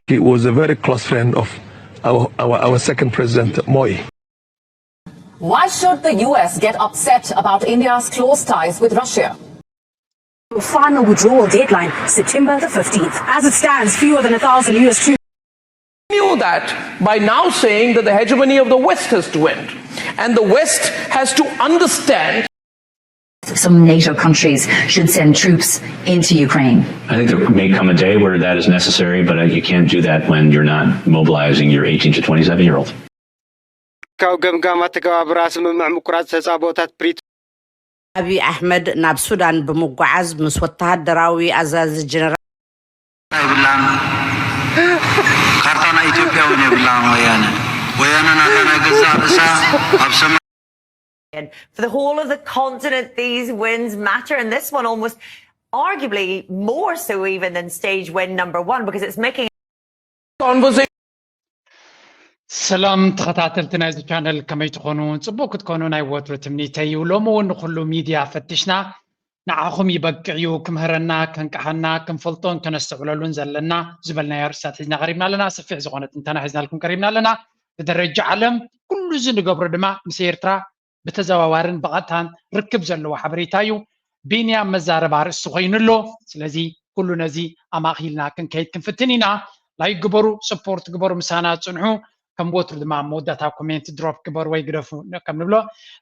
He was a very close friend of our, our, our second president, Moi. Why should the U S get upset about India's close ties with Russia? Final withdrawal deadline, September the fifteenth. As it stands, fewer than a thousand U S troops. Knew that by now saying that the hegemony of the West has to end. And the West has to understand Some NATO countries should send troops into Ukraine. I think there may come a day where that is necessary, but uh, you can't do that when you're not mobilizing your eighteen to twenty-seven year old. ካብ ገምጋም ኣተገባብራ ስምምዕ ምቁራጽ ተጻብኦታት ፕሪቶ ኣብይ ኣሕመድ ናብ ሱዳን ብምጓዓዝ ምስ ወተሃደራዊ ኣዛዚ ጀነራል የብላን። ካርታ ናይ ኢትዮጵያ እውን የብላን። ወያነ ወያነ ናታ ናይ ገዛእ ርእሳ ኣብ ሰማይ For the whole of the continent, these wins matter, and this one almost arguably more so even than stage win number one because it's making conversation. ሰላም ተኸታተልቲ ናይዚ ቻነል፣ ከመይ ትኾኑ? ጽቡቅ ክትኮኑ ናይ ወትሩ ትምኒተይ እዩ። ሎሚ እውን ንኩሉ ሚድያ ፈትሽና ንዓኹም ይበቅዕ እዩ፣ ክምህረና፣ ከንቅሓና፣ ክንፈልጦን ከነስተውዕለሉን ዘለና ዝበልናዮ ርእስታት ሒዝና ቀሪብና ኣለና። ሰፊሕ ዝኾነ ትንተና ሒዝናልኩም ቀሪብና ኣለና። ብደረጃ ዓለም ኩሉ እዚ ንገብሮ ድማ ምስ ኤርትራ ብተዘዋዋርን ብቐጥታን ርክብ ዘለዎ ሓበሬታ እዩ። ቢንያም መዛረቢ ኣርእስቲ ኮይኑ ኣሎ። ስለዚ ኩሉ ነዚ ኣማእኪልና ክንከይድ ክንፍትን ኢና። ላይክ ግበሩ፣ ሰፖርት ግበሩ፣ ምሳና ጽንሑ። ከም ወትሩ ድማ ኣብ መወዳእታ ኮሜንት ድሮፕ ግበሩ ወይ ግደፉ ከም ንብሎ።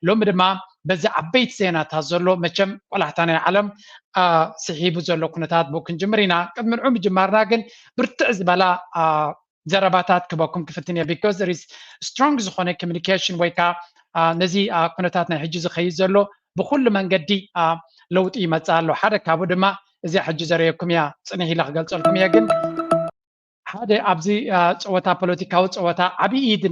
ሎሚ ድማ በዚ ዓበይቲ ዜናታት ዘሎ መቸም ቆላሕታ ናይ ዓለም ስሒቡ ዘሎ ኩነታት ብኡ ክንጅምር ኢና። ቅድሚ ንዑ ምጅማርና ግን ብርትዕ ዝበላ ዘረባታት ክበኩም ክፍትን እየ because there is strong ዝኾነ communication ወይ ከዓ ነዚ ኩነታት ናይ ሕጂ ዝኸይድ ዘሎ ብኩሉ መንገዲ ለውጢ ይመፅእ ኣሎ። ሓደ ካብኡ ድማ እዚኣ ሕጂ ዘርእየኩም እያ፣ ፅንሕ ኢለ ክገልፀልኩም እየ። ግን ሓደ ኣብዚ ፀወታ፣ ፖለቲካዊ ፀወታ ዓብዪ ኢድ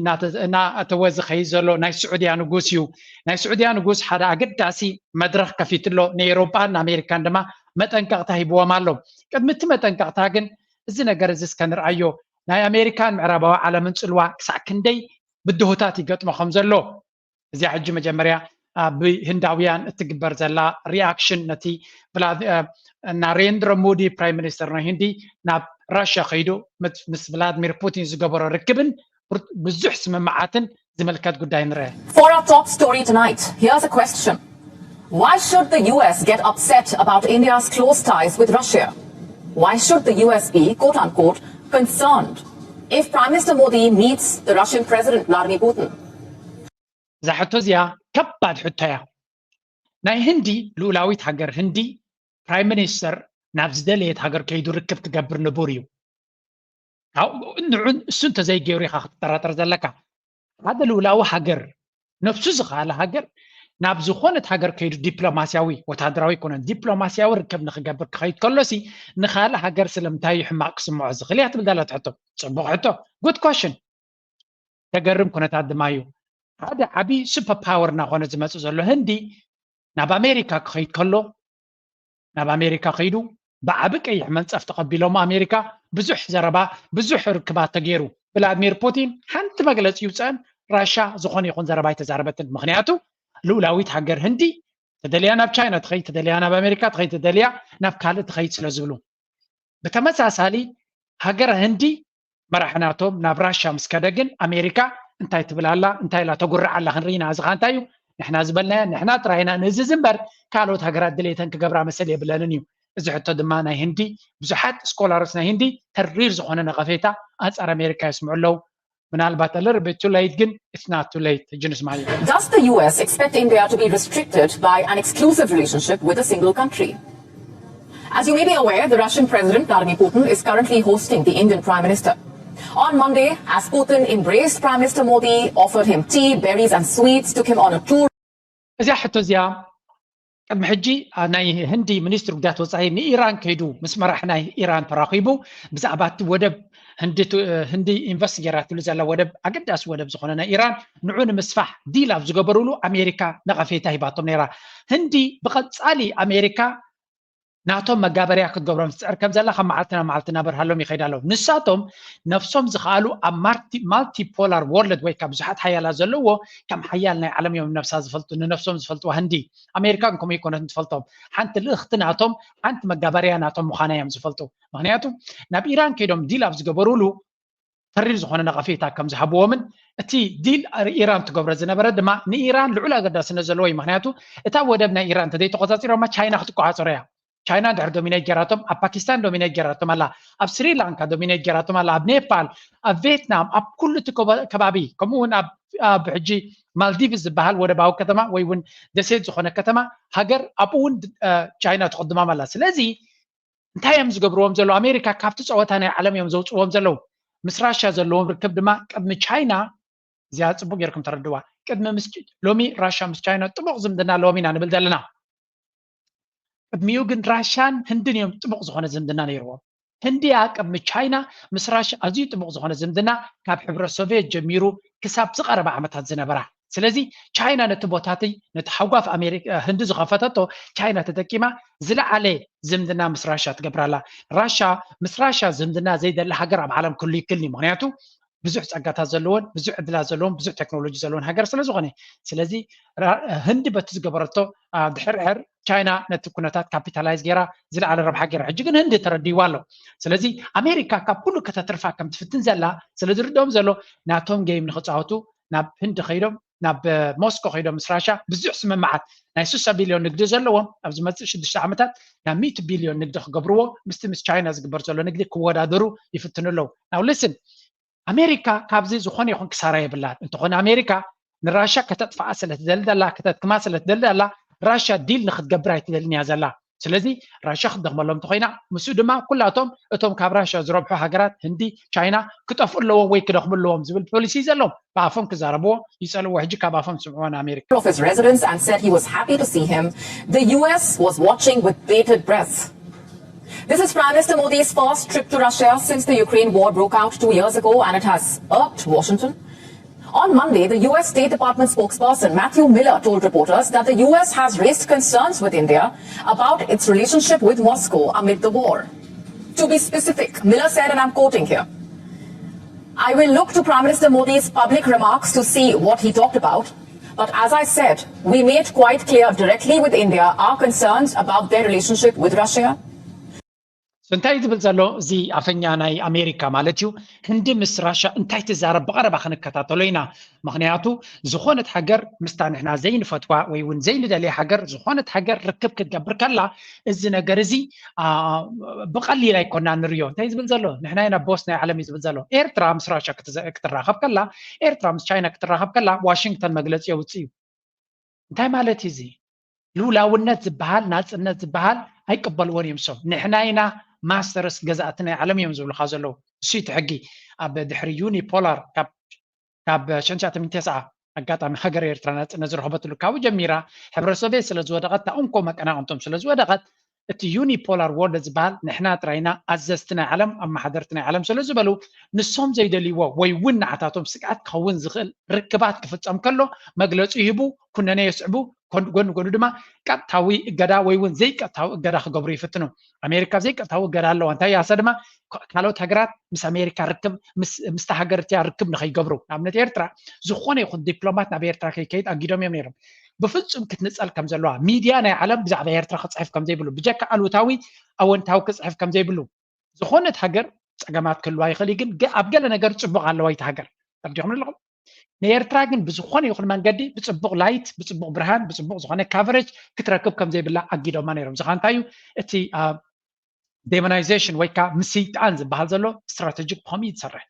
እናተወ ዝኸይድ ዘሎ ናይ ስዑድያ ንጉስ እዩ። ናይ ስዑድያ ንጉስ ሓደ ኣገዳሲ መድረኽ ከፊቱ ኣሎ፣ ንኤውሮጳን ንኣሜሪካን ድማ መጠንቀቕታ ሂብዎም ኣሎ። ቅድሚ እቲ መጠንቀቕታ ግን እዚ ነገር እዚ እስከ ንርኣዮ። ናይ ኣሜሪካን ምዕራባዊ ዓለምን ጽልዋ ክሳዕ ክንደይ ብድሆታት ይገጥሞ ከም ዘሎ፣ እዚኣ ሕጂ መጀመርያ ብህንዳውያን እትግበር ዘላ ሪኣክሽን ነቲ ናሬንድሮ ሞዲ ፕራይም ሚኒስተር ናይ ህንዲ ናብ ራሽያ ከይዱ ምስ ቭላድሚር ፑቲን ዝገበሮ ርክብን ብዙሕ ስምምዓትን ዝምልከት ጉዳይ ንርአ። For our top story tonight, here's a question. Why should the U S get upset about India's close ties with Russia? Why should the U S be, quote unquote, concerned if Prime Minister Modi meets the Russian President Vladimir Putin? እዛ ሕቶ እዚኣ ከባድ ሕቶ እያ። ናይ ህንዲ ልኡላዊት ሃገር ህንዲ ፕራይም ሚኒስተር ናብ ዝደለየት ሃገር ከይዱ ርክብ ክገብር ንቡር እዩ። ንዑ እሱ እንተዘይገይሩ ኢኻ ክትጠራጠር ዘለካ። ሓደ ልኡላዊ ሃገር፣ ነብሱ ዝኸኣለ ሃገር ናብ ዝኾነት ሃገር ከይዱ ዲፕሎማስያዊ፣ ወታደራዊ ኣይኮነን፣ ዲፕሎማስያዊ ርክብ ንክገብር ክኸይድ ከሎሲ ንኻልእ ሃገር ስለምንታይ እዩ ሕማቕ ክስምዖ ዝኽእል እያ ትብል ዘላ ሕቶ። ጽቡቕ ሕቶ፣ ጉድ ኳሽን። ዘገርም ኩነታት ድማ እዩ። ሓደ ዓብዪ ሱፐር ፓወር እናኾነ ዝመጽእ ዘሎ ህንዲ ናብ ኣሜሪካ ክኸይድ ከሎ፣ ናብ ኣሜሪካ ከይዱ ብዓቢ ቀይሕ መንጸፍ ተቐቢሎሞ ኣሜሪካ ብዙሕ ዘረባ፣ ብዙሕ ርክባት ተገይሩ። ቭላድሚር ፑቲን ሓንቲ መግለጺ ይውጸአን ራሻ ዝኾነ ይኹን ዘረባ ኣይተዛረበትን። ምኽንያቱ ልኡላዊት ሃገር ህንዲ ተደልያ ናብ ቻይና ትኸይድ፣ ተደልያ ናብ ኣሜሪካ ትኸይድ፣ ተደልያ ናብ ካልእ ትኸይድ ስለ ዝብሉ። ብተመሳሳሊ ሃገረ ህንዲ መራሒ ናቶም ናብ ራሻ ምስ ከደ ግን ኣሜሪካ እንታይ ትብል ኣላ፣ እንታይ ኢላ ተጉርዕ ኣላ ክንርኢ ኢና። እዚ ኸኣ እንታይ እዩ? ንሕና ዝበልናዮ ንሕና ጥራይ ኢና ንእዝዝ እምበር ካልኦት ሃገራት ድሌተን ክገብራ መሰል የብለንን እዩ። እዚ ሕቶ ድማ ናይ ህንዲ ብዙሓት ስኮላርስ ናይ ህንዲ ተሪር ዝኾነ ነቐፌታ ኣንጻር ኣሜሪካ የስምዑ ኣለዉ። ምናልባት a little bit too late ግን it's not too late። ሕጂ ንስማዮ። Does the U S expect India to be restricted by an exclusive relationship with a single country? As you may be aware, the Russian President Vladimir Putin is currently hosting the Indian Prime Minister. On Monday, as Putin embraced Prime Minister Modi, offered him tea, berries, and sweets, took him on a tour. እዚኣ ሕቶ እዚኣ ቅድሚ ሕጂ ናይ ህንዲ ሚኒስትሪ ጉዳያት ወፃኢ ንኢራን ከይዱ ምስ መራሕ ናይ ኢራን ተራኺቡ ብዛዕባ እቲ ወደብ ህንዲ ኢንቨስት ገይራትሉ ዘላ ወደብ ኣገዳሲ ወደብ ዝኾነ ናይ ኢራን ንዑ ንምስፋሕ ዲል ኣብ ዝገበሩሉ ኣሜሪካ ነቐፌታ ሂባቶም ነይራ። ህንዲ ብቐፃሊ ኣሜሪካ ናቶም መጋበርያ ክትገብሮም ትፅዕር ከም ዘላ ካብ መዓልቲ ናብ መዓልቲ እናበርሃሎም ይኸይድ ኣለዉ። ንሳቶም ነፍሶም ዝኸኣሉ ኣብ ማልቲፖላር ወርልድ ወይ ካብ ብዙሓት ሓያላት ዘለዎ ከም ሓያል ናይ ዓለም እዮም ነፍሳ ዝፈልጡ፣ ንነፍሶም ዝፈልጥዋ ህንዲ። ኣሜሪካ ግን ከምኡ ይኮነትን ትፈልጦም። ሓንቲ ልእኽቲ ናቶም፣ ሓንቲ መጋበርያ ናቶም ምዃና እዮም ዝፈልጡ። ምክንያቱ ናብ ኢራን ከይዶም ዲል ኣብ ዝገበሩሉ ተሪር ዝኾነ ነቐፌታ ከም ዝሃብዎምን እቲ ዲል ኢራን ትገብሮ ዝነበረ ድማ ንኢራን ልዑል ኣገዳስነት ዘለዎ እዩ። ምክንያቱ እታ ወደብ ናይ ኢራን እንተዘይተቆፃፂሮማ ቻይና ክትቆፃፀሮ እያ። ቻይና ድሕር ዶሚኔት ጌራቶም፣ ኣብ ፓኪስታን ዶሚኔት ጌራቶም ኣላ፣ ኣብ ስሪላንካ ዶሚኔት ጌራቶም ኣላ፣ ኣብ ኔፓል፣ ኣብ ቬትናም፣ ኣብ ኩሉ እቲ ከባቢ፣ ከምኡ እውን ኣብ ሕጂ ማልዲቭስ ዝበሃል ወደባዊ ከተማ ወይ እውን ደሴት ዝኾነ ከተማ ሃገር ኣብኡ እውን ቻይና ትቕድማም ኣላ። ስለዚ እንታይ እዮም ዝገብርዎም ዘለዉ? ኣሜሪካ ካብቲ ፀወታ ናይ ዓለም እዮም ዘውፅዎም ዘለዉ። ምስ ራሻ ዘለዎም ርክብ ድማ ቅድሚ ቻይና፣ እዚኣ ፅቡቅ ጌርኩም ተረድዋ። ቅድሚ ሎሚ ራሻ ምስ ቻይና ጥቡቅ ዝምድና ኣለዎም ኢና ንብል ዘለና። ቅድሚኡ ግን ራሻን ህንድን እዮም ጥቡቅ ዝኾነ ዝምድና ነይርዎም። ህንድያ ቅድሚ ቻይና ምስ ራሻ ኣዝዩ ጥቡቅ ዝኾነ ዝምድና ካብ ሕብረት ሶቪየት ጀሚሩ ክሳብ ዝቀረበ ዓመታት ዝነበራ። ስለዚ ቻይና ነቲ ቦታቲ ነቲ ሓጓፍ ኣሜሪካ ህንዲ ዝኸፈተቶ ቻይና ተጠቂማ ዝለዓለ ዝምድና ምስ ራሻ ትገብራላ። ራሻ ምስ ራሻ ዝምድና ዘይደሊ ሃገር ኣብ ዓለም ክሉ ይክልኒ። ምክንያቱ ብዙሕ ፀጋታት ዘለዎን ብዙሕ ዕድላት ዘለዎን ብዙሕ ቴክኖሎጂ ዘለዎን ሃገር ስለ ዝኾነ። ስለዚ ህንዲ በቲ ዝገበረቶ ድሕርሕር ቻይና ነቲ ኩነታት ካፒታላይዝ ገይራ ዝለዓለ ረብሓ ገይራ። ሕጂ ግን ህንዲ ተረዲዋ ኣሎ። ስለዚ ኣሜሪካ ካብ ኩሉ ከተትርፋ ከም ትፍትን ዘላ ስለ ዝርድኦም ዘሎ ናቶም ጌም ንክፃወቱ ናብ ህንዲ ከይዶም ናብ ሞስኮ ከይዶም ምስ ራሻ ብዙሕ ስምምዓት ናይ ስሳ ቢልዮን ንግዲ ዘለዎም ኣብ ዝመፅእ ሽዱሽተ ዓመታት ናብ ሚእቲ ቢልዮን ንግዲ ክገብርዎ ምስቲ ምስ ቻይና ዝግበር ዘሎ ንግዲ ክወዳደሩ ይፍትኑ ኣለዉ። ናው ሊስን ኣሜሪካ ካብዚ ዝኾነ ይኹን ክሳራ የብላን። እንተኾነ ኣሜሪካ ንራሻ ከተጥፍኣ ስለ ትደሊ ዘላ ከተድክማ ስለ ትደሊ ዘላ ራሻ ዲል ንክትገብር ኣይትደልን እያ ዘላ። ስለዚ ራሻ ክትደኽመሎም እንተኮይና ምስኡ ድማ ኩላቶም እቶም ካብ ራሻ ዝረብሑ ሃገራት ህንዲ፣ ቻይና ክጠፍኡ ኣለዎም ወይ ክደኽሙ ኣለዎም ዝብል ፖሊሲ ዘለዎም ብኣፎም ክዛረብዎ ይፀልዎ። ሕጂ ካብ ኣፎም ስምዕዎ ንኣሜሪካ። of his residence and said he was happy to see him. The U S was watching with bated breath. This is Prime Minister Modi's first trip to Russia since the Ukraine war broke out two years ago, and it has irked Washington. On Monday, the U S State Department spokesperson Matthew Miller told reporters that the U S has raised concerns with India about its relationship with Moscow amid the war. To be specific, Miller said, and I'm quoting here, I will look to Prime Minister Modi's public remarks to see what he talked about. But as I said, we made quite clear directly with India our concerns about their relationship with Russia. እንታይ ዝብል ዘሎ እዚ ኣፈኛ ናይ ኣሜሪካ ማለት እዩ። ህንዲ ምስ ራሻ እንታይ ትዛረብ ብቐረባ ክንከታተሎ ኢና። ምክንያቱ ዝኾነት ሃገር ምስታ ንሕና ዘይንፈትዋ ወይ እውን ዘይንደልያ ሃገር ዝኾነት ሃገር ርክብ ክትገብር ከላ እዚ ነገር እዚ ብቐሊል ኣይኮና ንሪዮ። እንታይ ዝብል ዘሎ ንሕና ኢና ቦስ ናይ ዓለም እዩ ዝብል ዘሎ። ኤርትራ ምስ ራሻ ክትራኸብ ከላ ኤርትራ ምስ ቻይና ክትራኸብ ከላ ዋሽንግተን መግለፂ የውፅእ እዩ። እንታይ ማለት እዩ እዚ? ልውላውነት ዝበሃል ናፅነት ዝበሃል ኣይቅበልዎን እዮም። ሰው ንሕና ኢና ማስተርስ ገዛእቲ ናይ ዓለም እዮም ዝብሉካ ዘለዉ። እሱ እቲ ሕጊ ኣብ ድሕሪ ዩኒፖላር ካብ ሸንሻተ ሚንቴ ሰዓ ኣጋጣሚ ሃገር ኤርትራ ናፅነት ዝረኸበትሉ ካብኡ ጀሚራ ሕብረተሰብ ስለ ዝወደቐት ታኡንኮ መቀናቕንቶም ስለ ዝወደቐት እቲ ዩኒፖላር ወርልድ ዝበሃል ንሕና ጥራይና ኣዘዝቲ ናይ ዓለም ኣመሓደርቲ ናይ ዓለም ስለ ዝበሉ ንሶም ዘይደልይዎ ወይ እውን ንዓታቶም ስግኣት ክኸውን ዝኽእል ርክባት ክፍፀም ከሎ መግለፂ ይህቡ፣ ኩነነ የስዕቡ፣ ጎን ጎኑ ድማ ቀጥታዊ እገዳ ወይ እውን ዘይቀጥታዊ እገዳ ክገብሩ ይፍትኑ። ኣሜሪካ ዘይቀጥታዊ እገዳ ኣለዋ። እንታይ ያሰ ድማ ካልኦት ሃገራት ምስ ኣሜሪካ ርክብ ምስታ ሃገር እቲያ ርክብ ንኸይገብሩ ንኣብነት ኤርትራ ዝኾነ ይኹን ዲፕሎማት ናብ ኤርትራ ከይከይድ ኣጊዶም እዮም ነይሮም። ብፍጹም ክትንጸል ከም ዘለዋ ሚድያ ናይ ዓለም ብዛዕባ ኤርትራ ክጽሕፍ ከም ዘይብሉ ብጀካ ኣሉታዊ ኣወንታዊ ክጽሕፍ ከም ዘይብሉ። ዝኾነት ሃገር ጸገማት ክህልዋ ይኽእል እዩ፣ ግን ገ- ኣብ ገለ ነገር ጽቡቕ ኣለዋ ይታ ሃገር። ተረዲኹም ኣለኹም? ንኤርትራ ግን ብዝኾነ ይኹን መንገዲ ብጽቡቕ ላይት፣ ብጽቡቕ ብርሃን፣ ብጽቡቕ ዝኾነ ካቨሬጅ ክትረክብ ከም ዘይብላ ኣጊዶማ ነይሮም። ዝኻ እንታይ እዩ እቲ ዴሞናይዜሽን ወይ ከዓ ምስይጣን ዝበሃል ዘሎ ስትራቴጂክ ብኸምኡ እዩ ዝሰርሕ።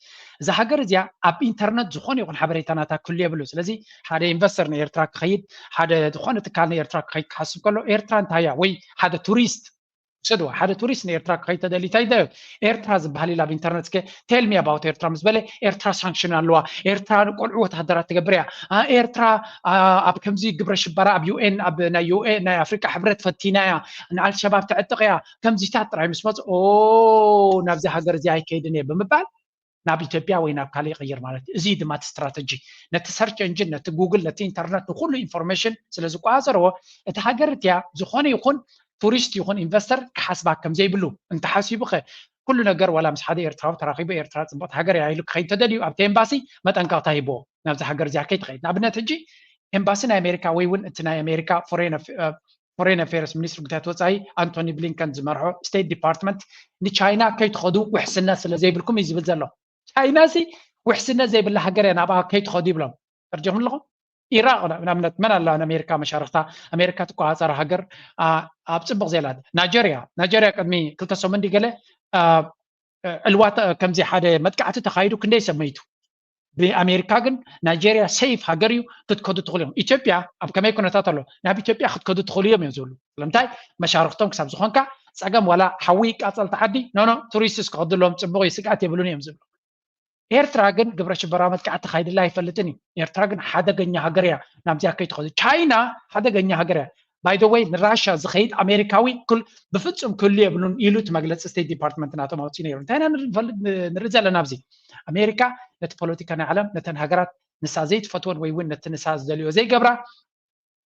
እዛ ሃገር እዚኣ ኣብ ኢንተርነት ዝኾነ ይኹን ሓበሬታ ናታ ክህሉ የብሉ። ስለዚ ሓደ ኢንቨስተር ንኤርትራ ክኸይድ፣ ሓደ ዝኾነ ትካል ንኤርትራ ክኸይድ ክሓስብ ከሎ ኤርትራ እንታይ እያ ወይ ሓደ ቱሪስት ውሰድዋ ሓደ ቱሪስት ንኤርትራ ክኸይድ ተደሊ እንታይ እንታይ ኤርትራ ዝበሃል ኢላ ኣብ ኢንተርነት እስከ ቴል ሚ ኣባውት ኤርትራ ምስ በለ ኤርትራ ሳንክሽን ኣለዋ፣ ኤርትራ ንቆልዑ ወታደራት ትገብር እያ፣ ኤርትራ ኣብ ከምዚ ግብረ ሽበራ ኣብ ዩኤን ኣብ ናይ ዩኤን ናይ ኣፍሪቃ ሕብረት ፈቲና እያ፣ ንኣልሸባብ ተዕጥቕ እያ፣ ከምዚታት ጥራይ ምስ መፅ ኦ ናብዚ ሃገር እዚ ኣይከይድን እየ ብምባል ናብ ኢትዮጵያ ወይ ናብ ካልእ ይቕይር ማለት እዩ። እዚ ድማ እቲ ስትራተጂ ነቲ ሰርች ኤንጂን ነቲ ጉግል ነቲ ኢንተርነት ንኩሉ ኢንፎርሜሽን ስለ ዝቆፃፀርዎ እቲ ሃገር እቲያ ዝኾነ ይኹን ቱሪስት ይኹን ኢንቨስተር ክሓስባ ከም ዘይብሉ እንተሓሲቡ ከ ኩሉ ነገር ዋላ ምስ ሓደ ኤርትራዊ ተራኺቡ ኤርትራ ፅብቕቲ ሃገር እያ ኢሉ ክኸይድ ተደልዩ ኣብቲ ኤምባሲ መጠንቀቕታ ሂብዎ ናብዚ ሃገር እዚኣ ከይትኸይድ። ንኣብነት ሕጂ ኤምባሲ ናይ ኣሜሪካ ወይ እውን እቲ ናይ ኣሜሪካ ፎሬን ኣፌርስ ሚኒስትሪ ጉዳያት ወፃኢ ኣንቶኒ ብሊንከን ዝመርሖ ስቴት ዲፓርትመንት ንቻይና ከይትኸዱ ውሕስነት ስለ ዘይብልኩም እዩ ዝብል ዘሎ። ቻይና ሲ ውሕስነት ዘይብላ ሃገር እያ ናብኣ ከይትኸዱ ይብሎም። ፈርጀኹም ኣለኹም። ኢራቅ ንኣብነት መን ኣላ ንኣሜሪካ መሻርክታ ኣሜሪካ ትቆፃፀር ሃገር ኣብ ፅቡቅ ዜላት ናይጀርያ ናይጀርያ ቅድሚ ክልተ ሰሙን ድገለ ዕልዋ ከምዚ ሓደ መጥቃዕቲ ተካይዱ ክንደይ ሰብ መይቱ። ብኣሜሪካ ግን ናይጀርያ ሴፍ ሃገር እዩ ክትከዱ ትኽእሉ እዮም። ኢትዮጵያ ኣብ ከመይ ኩነታት ኣሎ ናብ ኢትዮጵያ ክትከዱ ትኽእሉ እዮም እዮም ዝብሉ። ስለምንታይ መሻርክቶም ክሳብ ዝኾንካ ፀገም ዋላ ሓዊ ይቃፀል ተዓዲ ኖኖ ቱሪስትስ ክኸድሎም ፅቡቅ እዩ ስግኣት የብሉን እዮም ዝብሉ። ኤርትራ ግን ግብረ ሽበራ መጥቃዕቲ ተካይድላ ኣይፈልጥን እዩ። ኤርትራ ግን ሓደገኛ ሃገር እያ። ናብዚኣ ከይትኸዱ ቻይና ሓደገኛ ሃገር እያ። ባይ ዘ ወይ ንራሻ ዝኸይድ ኣሜሪካዊ ብፍፁም ክህሉ የብሉን ኢሉ እቲ መግለፂ ስቴት ዲፓርትመንት ናቶም ኣውፅኡ ነይሩ። እንታይ ኢና ንፈልጥ ንርኢ ዘለና ኣብዚ ኣሜሪካ ነቲ ፖለቲካ ናይ ዓለም ነተን ሃገራት ንሳ ዘይትፈትወን ወይ እውን ነቲ ንሳ ዝደልዮ ዘይገብራ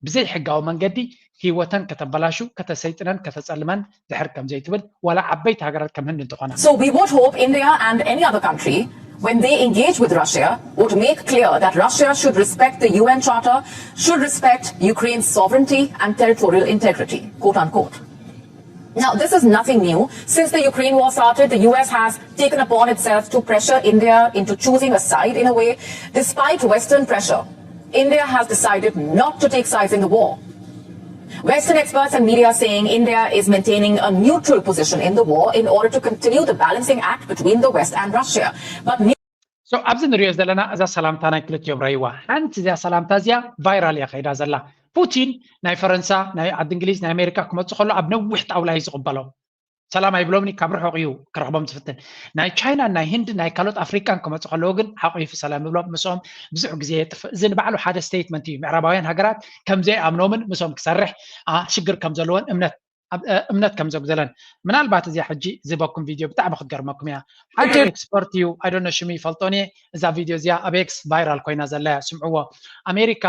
ብዘይ ሕጋዊ መንገዲ ህይወተን ከተበላሹ ከተሰይጥነን ከተፀልመን ድሕር ከም ዘይትብል ዋላ ዓበይቲ ሃገራት ከም ህንድ እንተኾና So we would hope India and any other country, when they engage with Russia, would make clear that Russia should respect the U N Charter, should respect Ukraine's sovereignty and territorial integrity, quote unquote. Now, this is nothing new. Since the Ukraine war started, the U S has taken upon itself to pressure India into choosing a side in a way. Despite Western pressure, India has decided not to take sides in the war. Western experts and media are saying India is maintaining a neutral position in the war in order to continue the balancing act between the West and Russia. But so ኣብዚ ንሪኦ ዘለና እዛ ሰላምታ ናይ ክልቲኦም ረይዋ ሓንቲ እዚኣ ሰላምታ እዚኣ ቫይራል እያ ከይዳ ዘላ። ፑቲን ናይ ፈረንሳ ናይ ዓዲ እንግሊዝ ናይ ኣሜሪካ ክመፁ ከሎ ኣብ ነዊሕ ጣውላ እዩ ዝቕበሎም። ሰላም ኣይብሎምኒ ካብ ርሑቕ እዩ ክረኽቦም ዝፍትን። ናይ ቻይናን ናይ ህንድን ናይ ካልኦት ኣፍሪቃን ክመፁ ከለዉ ግን ሓቑፉ ሰላም ይብሎም ምስኦም ብዙሕ ግዜ የጥፍእ። እዚ ንባዕሉ ሓደ ስቴትመንት እዩ። ምዕራባውያን ሃገራት ከም ዘይኣምኖምን ምስኦም ክሰርሕ ሽግር ከም ዘለዎን እምነት እምነት ከም ዘጉደለን። ምናልባት እዚኣ ሕጂ ዝህበኩም ቪድዮ ብጣዕሚ ክትገርመኩም እያ። ሓደ ኤክስፐርት እዩ ኣይዶኖ ሽሙ ይፈልጦን እየ። እዛ ቪድዮ እዚኣ ኣብ ኤክስ ቫይራል ኮይና ዘላ እያ ስምዕዎ። ኣሜሪካ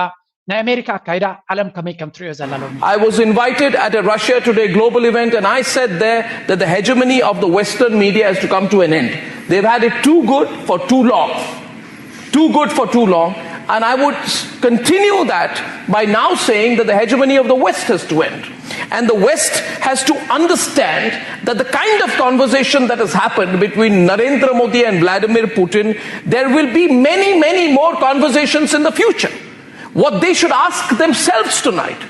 ናይ ኣሜሪካ ኣካይዳ ዓለም ከመይ ከም ትሪኦ ዘላ ሎሚ I was invited at a Russia Today global event and I said there that the hegemony of the Western media has to come to an end. They've had it too good for too long. Too good for too long. And I would continue that by now saying that the hegemony of the West has to end. And the West has to understand that the kind of conversation that has happened between Narendra Modi and Vladimir Putin, there will be many, many more conversations in the future. What they should ask themselves tonight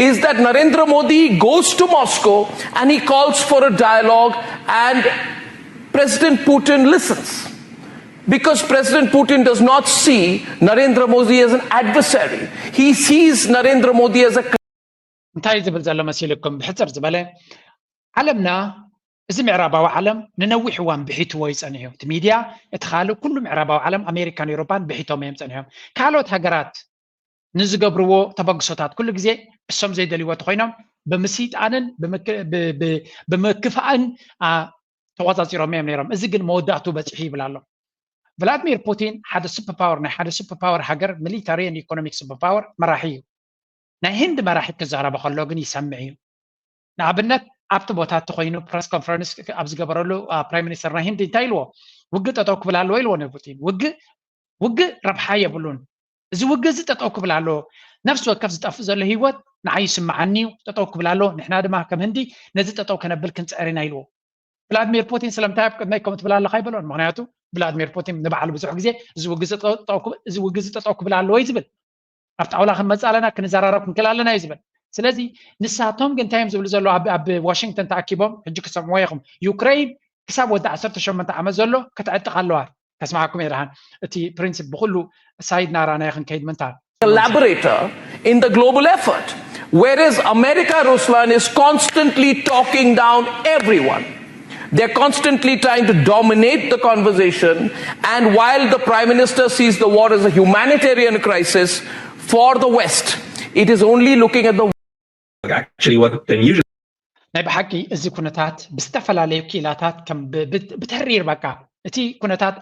is that Narendra Modi goes to Moscow and he calls for a dialogue, and President Putin listens. Because President Putin does not see Narendra Modi as an adversary. He sees Narendra Modi as a እንታይ ዝብል ዘሎ መሲልኩም ብሕፅር ዝበለ ዓለምና እዚ ምዕራባዊ ዓለም ንነዊሕ እዋን ብሒትዎ እዩ ፀኒሑ። እቲ ሚድያ እቲ ካልእ ኩሉ ምዕራባዊ ዓለም ኣሜሪካን ኤውሮፓን ብሒቶም እዮም ፀኒሖም። ካልኦት ሃገራት ንዝገብርዎ ተበግሶታት ኩሉ ግዜ እሶም ዘይደልይዎ ተኮይኖም ብምስይጣንን ብምክፋእን ተቆፃፂሮም እዮም ነይሮም። እዚ ግን መወዳእቱ በፂሑ ይብል ኣሎ። ቭላድሚር ፑቲን ሓደ ሱፐር ፓወር ናይ ሓደ ሱፐር ፓወር ሃገር ሚሊታሪ ኢኮኖሚክ ሱፐር ፓወር መራሒ እዩ። ናይ ህንድ መራሒ ክዛረበ ከሎ ግን ይሰምዕ እዩ። ንኣብነት ኣብቲ ቦታ እተኮይኑ ፕረስ ኮንፈረንስ ኣብ ዝገበረሉ ፕራይም ሚኒስተር ናይ ህንድ እንታይ ኢልዎ? ውግእ ጠጠው ክብል ኣለዎ ኢልዎ ንፑቲን። ውግእ ውግእ ረብሓ የብሉን። እዚ ውግእ እዚ ጠጠው ክብል ኣለዎ። ነፍሲ ወከፍ ዝጠፍእ ዘሎ ህይወት ንዓይ ይስምዓኒ እዩ፣ ጠጠው ክብል ኣለዎ። ንሕና ድማ ከም ህንዲ ነዚ ጠጠው ከነብል ክንፅዕር ኢና ኢልዎ። ቭላድሚር ፑቲን ስለምንታይ ኣብ ቅድመይ ከምኡ ትብል ኣለኻ ኣይበሎን። ምክንያቱ ቭላድሚር ፑቲን ንባዕሉ ብዙሕ ግዜ እዚ ውግእ እዚ ጠጠው ክብል ኣለዎ እዩ ዝብል። ኣብ ጣውላ ክንመፅእ ኣለና ክንዘራረብ ክንክእል ኣለና እዩ ዝብል። ስለዚ ንሳቶም ግን እንታይ እዮም ዝብሉ ዘለዉ ኣብ ዋሽንግተን ተኣኪቦም ሕጂ ክሰምዕዎ ኢኹም። ዩክረይን ክሳብ ወዲ ዓሰርተ ሸሞንተ ዓመት ዘሎ ክትዕጥቕ ኣለዋ። ከስምዓኩም እየ ደሓን እቲ ፕሪንሲፕ ብኩሉ ሳይድና ራናዮ ክንከይድ ምንታን collaborator in the global effort. Whereas America, Ruslan, is constantly talking down everyone. They're constantly trying to dominate the conversation. And while the Prime Minister sees the war as a humanitarian crisis for the West, it is only looking at the actually what they usually ናይ ብሓቂ እዚ ኩነታት ብዝተፈላለዩ ክኢላታት ከም ብተሪር በቃ እቲ ኩነታት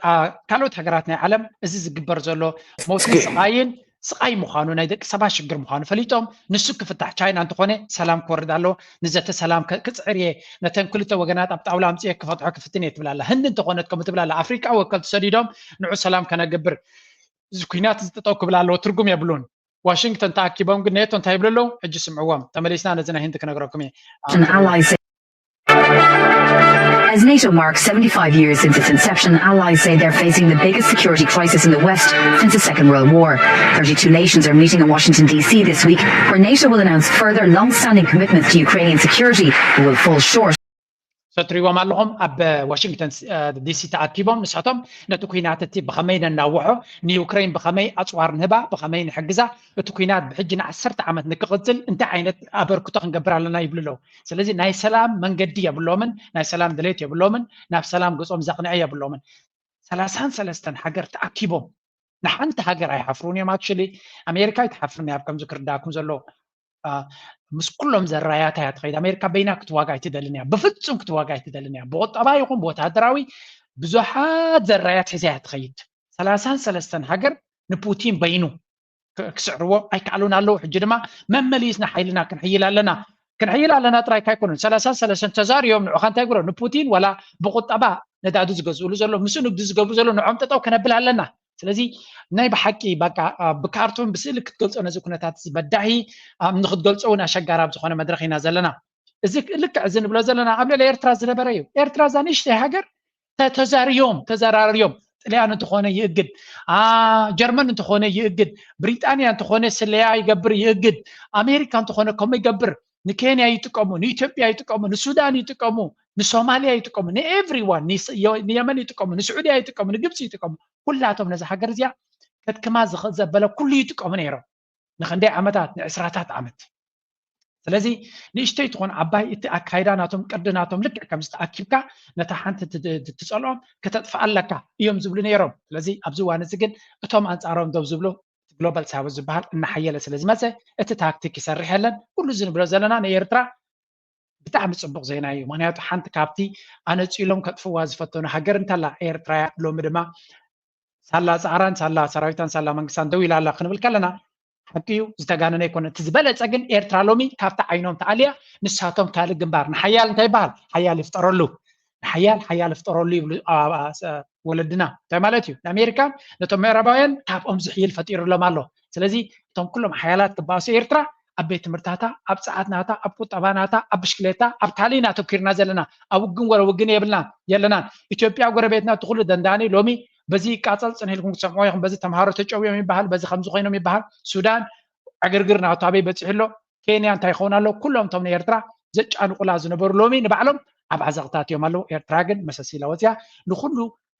ካልኦት ሃገራት ናይ ዓለም እዚ ዝግበር ዘሎ ሞትን ስቓይን ስቓይ ምዃኑ፣ ናይ ደቂ ሰባት ሽግር ምዃኑ ፈሊጦም፣ ንሱ ክፍታሕ፣ ቻይና እንተኾነ ሰላም ክወርድ ኣለዎ፣ ንዘተ ሰላም ከ- ክጽዕር እየ፣ ነተን ክልተ ወገናት ኣብ ጣውላ ኣምጽኤ ክፈትሖ ክፍትን እየ ትብል ኣላ። ህንዲ እንተኾነት ከምኡ ትብል ኣላ። ኣፍሪቃ ወከልቲ ሰዲዶም ንዑ ሰላም ከነገብር፣ እዚ ኩናት እዚ ጠጠው ክብል ኣለዎ፣ ትርጉም የብሉን። ዋሽንግተን ተኣኪቦም ግን ኔቶ እንታይ ይብሉ ኣለዉ? ሕጂ ስምዕዎም። ተመሊስና ነዚ ናይ ህንዲ ክነግረኩም እየ። As NATO marks seventy-five years since its inception, allies say they're facing the biggest security crisis in the West since the Second World War. Thirty-two nations are meeting in Washington, D C this week, where NATO will announce further long-standing commitments to Ukrainian security but will fall short. ሰትሪዎም ኣለኹም ኣብ ዋሽንግተን ዲሲ ተኣኪቦም ንሳቶም ነቲ ኩናት እቲ ብኸመይ ነናውሖ፣ ንዩክሬን ብኸመይ ኣፅዋር ንህባ፣ ብኸመይ ንሕግዛ፣ እቲ ኩናት ብሕጂ ንዓሰርተ ዓመት ንክቕፅል እንታይ ዓይነት ኣበርክቶ ክንገብር ኣለና ይብሉ ኣለዉ። ስለዚ ናይ ሰላም መንገዲ የብሎምን፣ ናይ ሰላም ድሌት የብሎምን፣ ናብ ሰላም ገፆም ዘቕንዐ የብሎምን። ሰላሳን ሰለስተን ሃገር ተኣኪቦም ንሓንቲ ሃገር ኣይሓፍሩን እዮም። ኣክቹሊ ኣሜሪካ ኣይትሓፍርን እያ። ኣብ ከምዚ ክርዳእኩም ዘሎ ምስ ኩሎም ዘራያታ እያ ትኸይድ። ኣሜሪካ በይና ክትዋጋ ኣይትደልን እያ፣ ብፍፁም ክትዋጋ ኣይትደልን እያ። ብቁጠባ ይኹን ብወታደራዊ ብዙሓት ዘራያት ሒዛ እያ ትኸይድ። ሰላሳን ሰለስተን ሃገር ንፑቲን በይኑ ክስዕርዎ ኣይከኣሉን ኣለዉ። ሕጂ ድማ መመሊስና ሓይልና ክንሕይል ኣለና ክንሕይል ኣለና ጥራይ ካይኮኑን ሰላሳ ሰለስተን ተዛርዮም ንዑኻ እንታይ ግሮ ንፑቲን ዋላ ብቁጠባ ነዳዱ ዝገዝእሉ ዘሎ ምስኡ ንግዲ ዝገብሩ ዘሎ ንዖም ጠጠው ከነብል ኣለና። ስለዚ ናይ ብሓቂ በቃ ብካርቱን ብስእሊ ክትገልፆ ነዚ ኩነታት በዳሂ ንክትገልፆ እውን ኣሸጋራብ ዝኾነ መድረክ ኢና ዘለና። እዚ ልክዕ እዚ ንብሎ ዘለና ኣብ ልዕሊ ኤርትራ ዝነበረ እዩ። ኤርትራ እዛ ንእሽተይ ሃገር ተዛርዮም ተዘራርዮም ጥልያን እንተኾነ ይእግድ፣ ጀርመን እንተኾነ ይእግድ፣ ብሪጣንያ እንተኾነ ስለያ ይገብር ይእግድ፣ ኣሜሪካ እንተኾነ ከምኡ ይገብር። ንኬንያ ይጥቀሙ፣ ንኢትዮጵያ ይጥቀሙ፣ ንሱዳን ይጥቀሙ፣ ንሶማልያ ይጥቀሙ፣ ንኤቭሪዋን ንየመን ይጥቀሙ፣ ንስዑድያ ይጥቀሙ፣ ንግብፂ ይጥቀሙ። ኩላቶም ነዚ ሃገር እዚኣ ከድክማ ዘበለ ኩሉ ይጥቀሙ ነይሮም ንክንደይ ዓመታት ንዕስራታት ዓመት። ስለዚ ንእሽተይ ትኾን ዓባይ እቲ ኣካይዳ ናቶም ቅዲ ናቶም ልክዕ ከምዚ ተኣኪብካ ነታ ሓንቲ ትፀልኦም ክተጥፍኣ ኣለካ እዮም ዝብሉ ነይሮም። ስለዚ ኣብዚ እዋን እዚ ግን እቶም ኣንፃሮም ደው ዝብሉ ግሎባል ሳውዝ ዝበሃል እናሓየለ ስለ ዝመፀ እቲ ታክቲክ ይሰርሕ የለን። ኩሉ እዚ ንብሎ ዘለና ንኤርትራ ብጣዕሚ ፅቡቅ ዜና እዩ። ምክንያቱ ሓንቲ ካብቲ ኣነፂሎም ከጥፍዋ ዝፈተኑ ሃገር እንተላ ኤርትራ እያ። ሎሚ ድማ ሳላ ፃዕራን ሳላ ሰራዊታን ሳላ መንግስታን ደው ኢላ ኣላ ክንብል ከለና ሓቂ እዩ፣ ዝተጋነነ ኣይኮነ። እቲ ዝበለፀ ግን ኤርትራ ሎሚ ካብቲ ዓይኖም ተኣልያ ንሳቶም ካልእ ግንባር ንሓያል እንታይ ይበሃል ሓያል ይፍጠረሉ ንሓያል ሓያል ይፍጠረሉ ይብሉ ወለድና። እንታይ ማለት እዩ? ንኣሜሪካን ነቶም ምዕራባውያን ካብኦም ዝሕይል ፈጢሩሎም ኣሎ። ስለዚ እቶም ኩሎም ሓያላት ክባእሱ ኤርትራ ኣብ ቤት ትምህርታታ፣ ኣብ ጸዓት ናታ፣ ኣብ ቁጠባ ናታ፣ ኣብ ብሽክሌታ፣ ኣብ ካልእና ኣተኪርና ዘለና። ኣብ ውግን ወረ ውግን የብልና የለናን። ኢትዮጵያ ጎረቤትና እቲ ኩሉ ደንዳኒ ሎሚ በዚ ይቃጸል ጽንሕ ኢልኩም ክትሰምዕዎ ኢኹም። በዚ ተምሃሮ ተጨውዮም ይበሃል፣ በዚ ከምዚ ኮይኖም ይበሃል። ሱዳን ዕግርግር ናቱ ኣበይ በጺሑ ኣሎ? ኬንያ እንታይ ይኸውን ኣሎ? ኩሎም እቶም ንኤርትራ ዘጫንቁላ ዝነበሩ ሎሚ ንባዕሎም ኣብ ዓዘቕታት እዮም ኣለዉ። ኤርትራ ግን መሰስ ኢላ ወፂያ ንኩሉ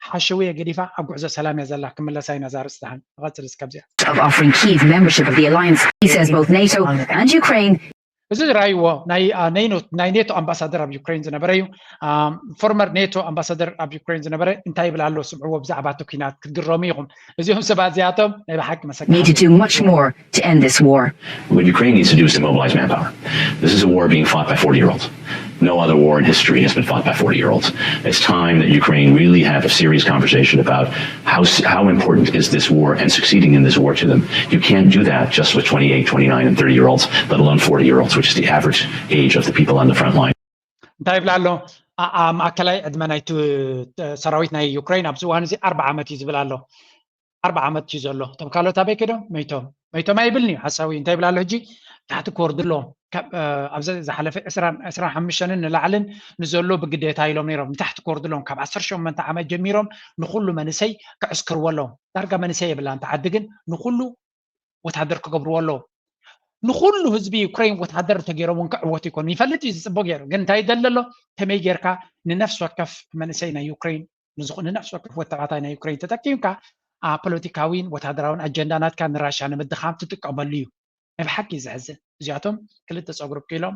ሓሸውየ ገዲፋ ኣብ ጉዕዞ ሰላም እያ ዘላ። ክምለሳ ኢና እዛ ርእሲ ደሓን ንቐጽል እስከ ኣብዚኣ። Of offering Kyiv membership of the alliance, he says both NATO and Ukraine እዚ ዝረኣይዎ ናይ ኔኖ ናይ ኔቶ ኣምባሳደር ኣብ ዩክሬን ዝነበረ እዩ። ፎርመር ኔቶ ኣምባሳደር ኣብ ዩክሬን ዝነበረ እንታይ ይብል ኣሎ ስምዕዎ። ብዛዕባ እቲ ኩናት ክትግረሙ ኢኹም። እዚኦም ሰባት እዚኣቶም ናይ ብሓቂ መሰከ need to do much more to end this war. What Ukraine needs to do is to mobilize manpower. This is a war being fought by forty year olds. No other war in history has been fought by forty year olds. It's time that Ukraine really have a serious conversation about how, how important is this war and succeeding in this war to them. You can't do that just with twenty-eight, twenty-nine, and thirty year olds, let alone forty year olds, which is the average age of the people on the front line. እንታይ ይብል ኣሎ? ማእከላይ ዕድመ ናይቲ ሰራዊት ናይ ዩክሬን ኣብዚ እዋን እዚ ኣርባ ዓመት እዩ ዝብል ኣሎ። ኣርባ ዓመት እዩ ዘሎ። እቶም ካልኦት ኣበይ ከይዶም? መይቶም። መይቶም ኣይብልን እዩ ሓሳዊ። እንታይ ይብል ኣሎ ሕጂ? ታሕቲ ክወርዱ ኣለዎም። ኣብዚ ዝሓለፈ ዕስራን ሓሙሽተን ንላዕልን ንዘሎ ብግዴታ ኢሎም ነይሮም። ንታሕቲ ክወርዱ ኣለዎም። ካብ ዓሰርተ ሸሞንተ ዓመት ጀሚሮም ንኩሉ መንእሰይ ክዕስክርዎ ኣለዎም። ዳርጋ መንእሰይ የብላን። እታ ዓዲ ግን ንኩሉ ወታደር ክገብርዎ ኣለዎም። ንኩሉ ህዝቢ ዩክሬን ወታደር እንተገይሮም እውን ክዕወቱ ይኮኑ። ይፈልጥ እዩ ዝፅቡቅ ገይሩ። ግን እንታይ ይደሊ ኣሎ? ከመይ ጌርካ ንነፍሲ ወከፍ መንእሰይ ናይ ዩክሬን ንነፍሲ ወከፍ ወተቃታይ ናይ ዩክሬን ተጠቂምካ ፖለቲካዊን ወታደራዊን ኣጀንዳ ናትካ ንራሻ ንምድኻም ትጥቀመሉ እዩ። ናይ ብሓቂ እዩ ዘሕዝን። እዚኣቶም ክልተ ፀጉሪ ኣብቂሎም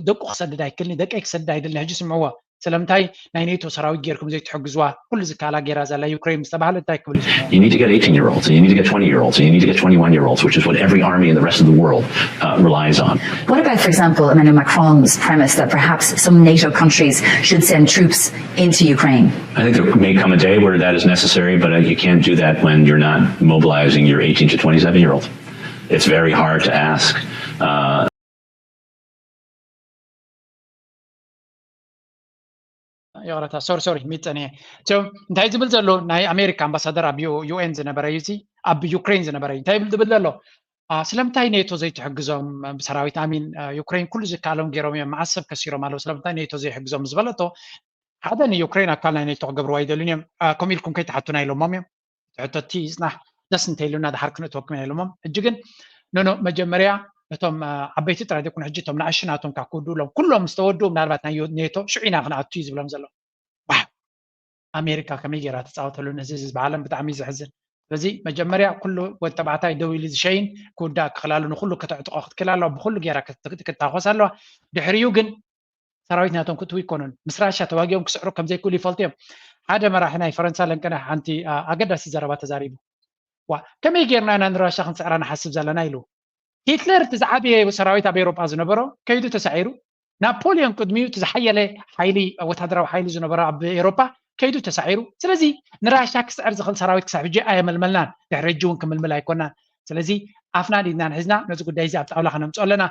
ደቁ ክሰድድ ኣይክልኒ ደቀይ ክሰድድ ኣይደልን ሕጂ ስምዕዎ። ስለምንታይ ናይ ኔቶ ሰራዊት ጌርኩም ዘይትሕግዝዋ? ኩሉ ዝከኣላ ጌራ ዘላ ዩክሬን ምስ ተባህለ እንታይ ክብል እዩ? You need to get eighteen year olds, and you need to get twenty year olds, and you need to get twenty-one year olds, which is what every army in the rest of the world uh, relies on. What about, for example, Emmanuel Macron's premise that perhaps some NATO countries should send troops into Ukraine? I think there may come a day where that is necessary, but uh, you can't do that when you're not mobilizing your eighteen to twenty-seven year olds. It's very hard to ask. Uh, ይቕረታ ሶሪ ሶሪ ሚጠን እየ። So እንታይ ዝብል ዘሎ ናይ ኣሜሪካ ኣምባሳደር ኣብ UN ዝነበረ እዩ፣ ኣብ ዩክሬን ዝነበረ እዩ። እንታይ ይብል ዝብል ዘሎ? ስለምንታይ ኔቶ ዘይትሕግዞም ብሰራዊት? ኣሚን ዩክሬን ኩሉ ዝከኣሎም ገይሮም እዮም፣ መዓስ ሰብ ከሲሮም ኣለዉ፣ ስለምንታይ ኔቶ ዘይሕግዞም ዝበለቶ ሓደ ንዩክሬን ኣካል ናይ ኔቶ ክገብርዋ ይደልዩን እዮም። ከምኡ ኢልኩም ከይትሓቱና ኢሎሞም እዮም። ሕቶቲ ይፅናሕ ደስ እንተይሉና ድሓር ክንእትወኩም ኢና ኢሎሞም። ሕጂ ግን ኖኖ መጀመርያ እቶም ዓበይቲ ጥራይ ዘይኮኑ ሕጂ እቶም ንኣሽናቶም ካብ ክውድኡሎም ኩሎም ዝተወድኡ ምናልባት ናይ ኔቶ ሽዑ ኢና ክንኣቱ እዩ ዝብሎም ዘሎ። ኣሜሪካ ከመይ ገይራ ትፃወተሉ ነዚ ህዝቢ ዓለም ብጣዕሚ እዩ ዘሕዝን። ስለዚ መጀመርያ ኩሉ ወዲ ተባዕታይ ደው ኢሉ ዝሸይን ክውዳእ ክኽላሉ ንኩሉ ከተዕጥቆ ክትክእል ኣለዋ፣ ብኩሉ ገይራ ክትታኮስ ኣለዋ። ድሕሪኡ ግን ሰራዊት ናቶም ክትው ይኮኑን ምስ ራሻ ተዋጊኦም ክስዕሩ ከምዘይክእሉ ይፈልጡ እዮም። ሓደ መራሒ ናይ ፈረንሳ ለንቀነ ሓንቲ ኣገዳሲ ዘረባ ተዛሪቡ። ዋ ከመይ ጌርና ኢና ንራሻ ክንስዕራ ንሓስብ ዘለና ኢሉ። ሂትለር እቲ ዝዓበየ ሰራዊት ኣብ ኤሮጳ ዝነበሮ ከይዱ ተሳዒሩ። ናፖሊዮን ቅድሚኡ እቲ ዝሓየለ ሓይሊ ወታደራዊ ሓይሊ ዝነበሮ ኣብ ኤሮጳ ከይዱ ተሳዒሩ። ስለዚ ንራሻ ክስዕር ዝኽእል ሰራዊት ክሳብ ሕጂ ኣየመልመልናን፣ ድሕሪ ሕጂ እውን ክምልምል ኣይኮናን። ስለዚ ኣፍና ዲድና ንሕዝና ነዚ ጉዳይ እዚ ኣብ ጣውላ ከነምፅኦ ኣለና።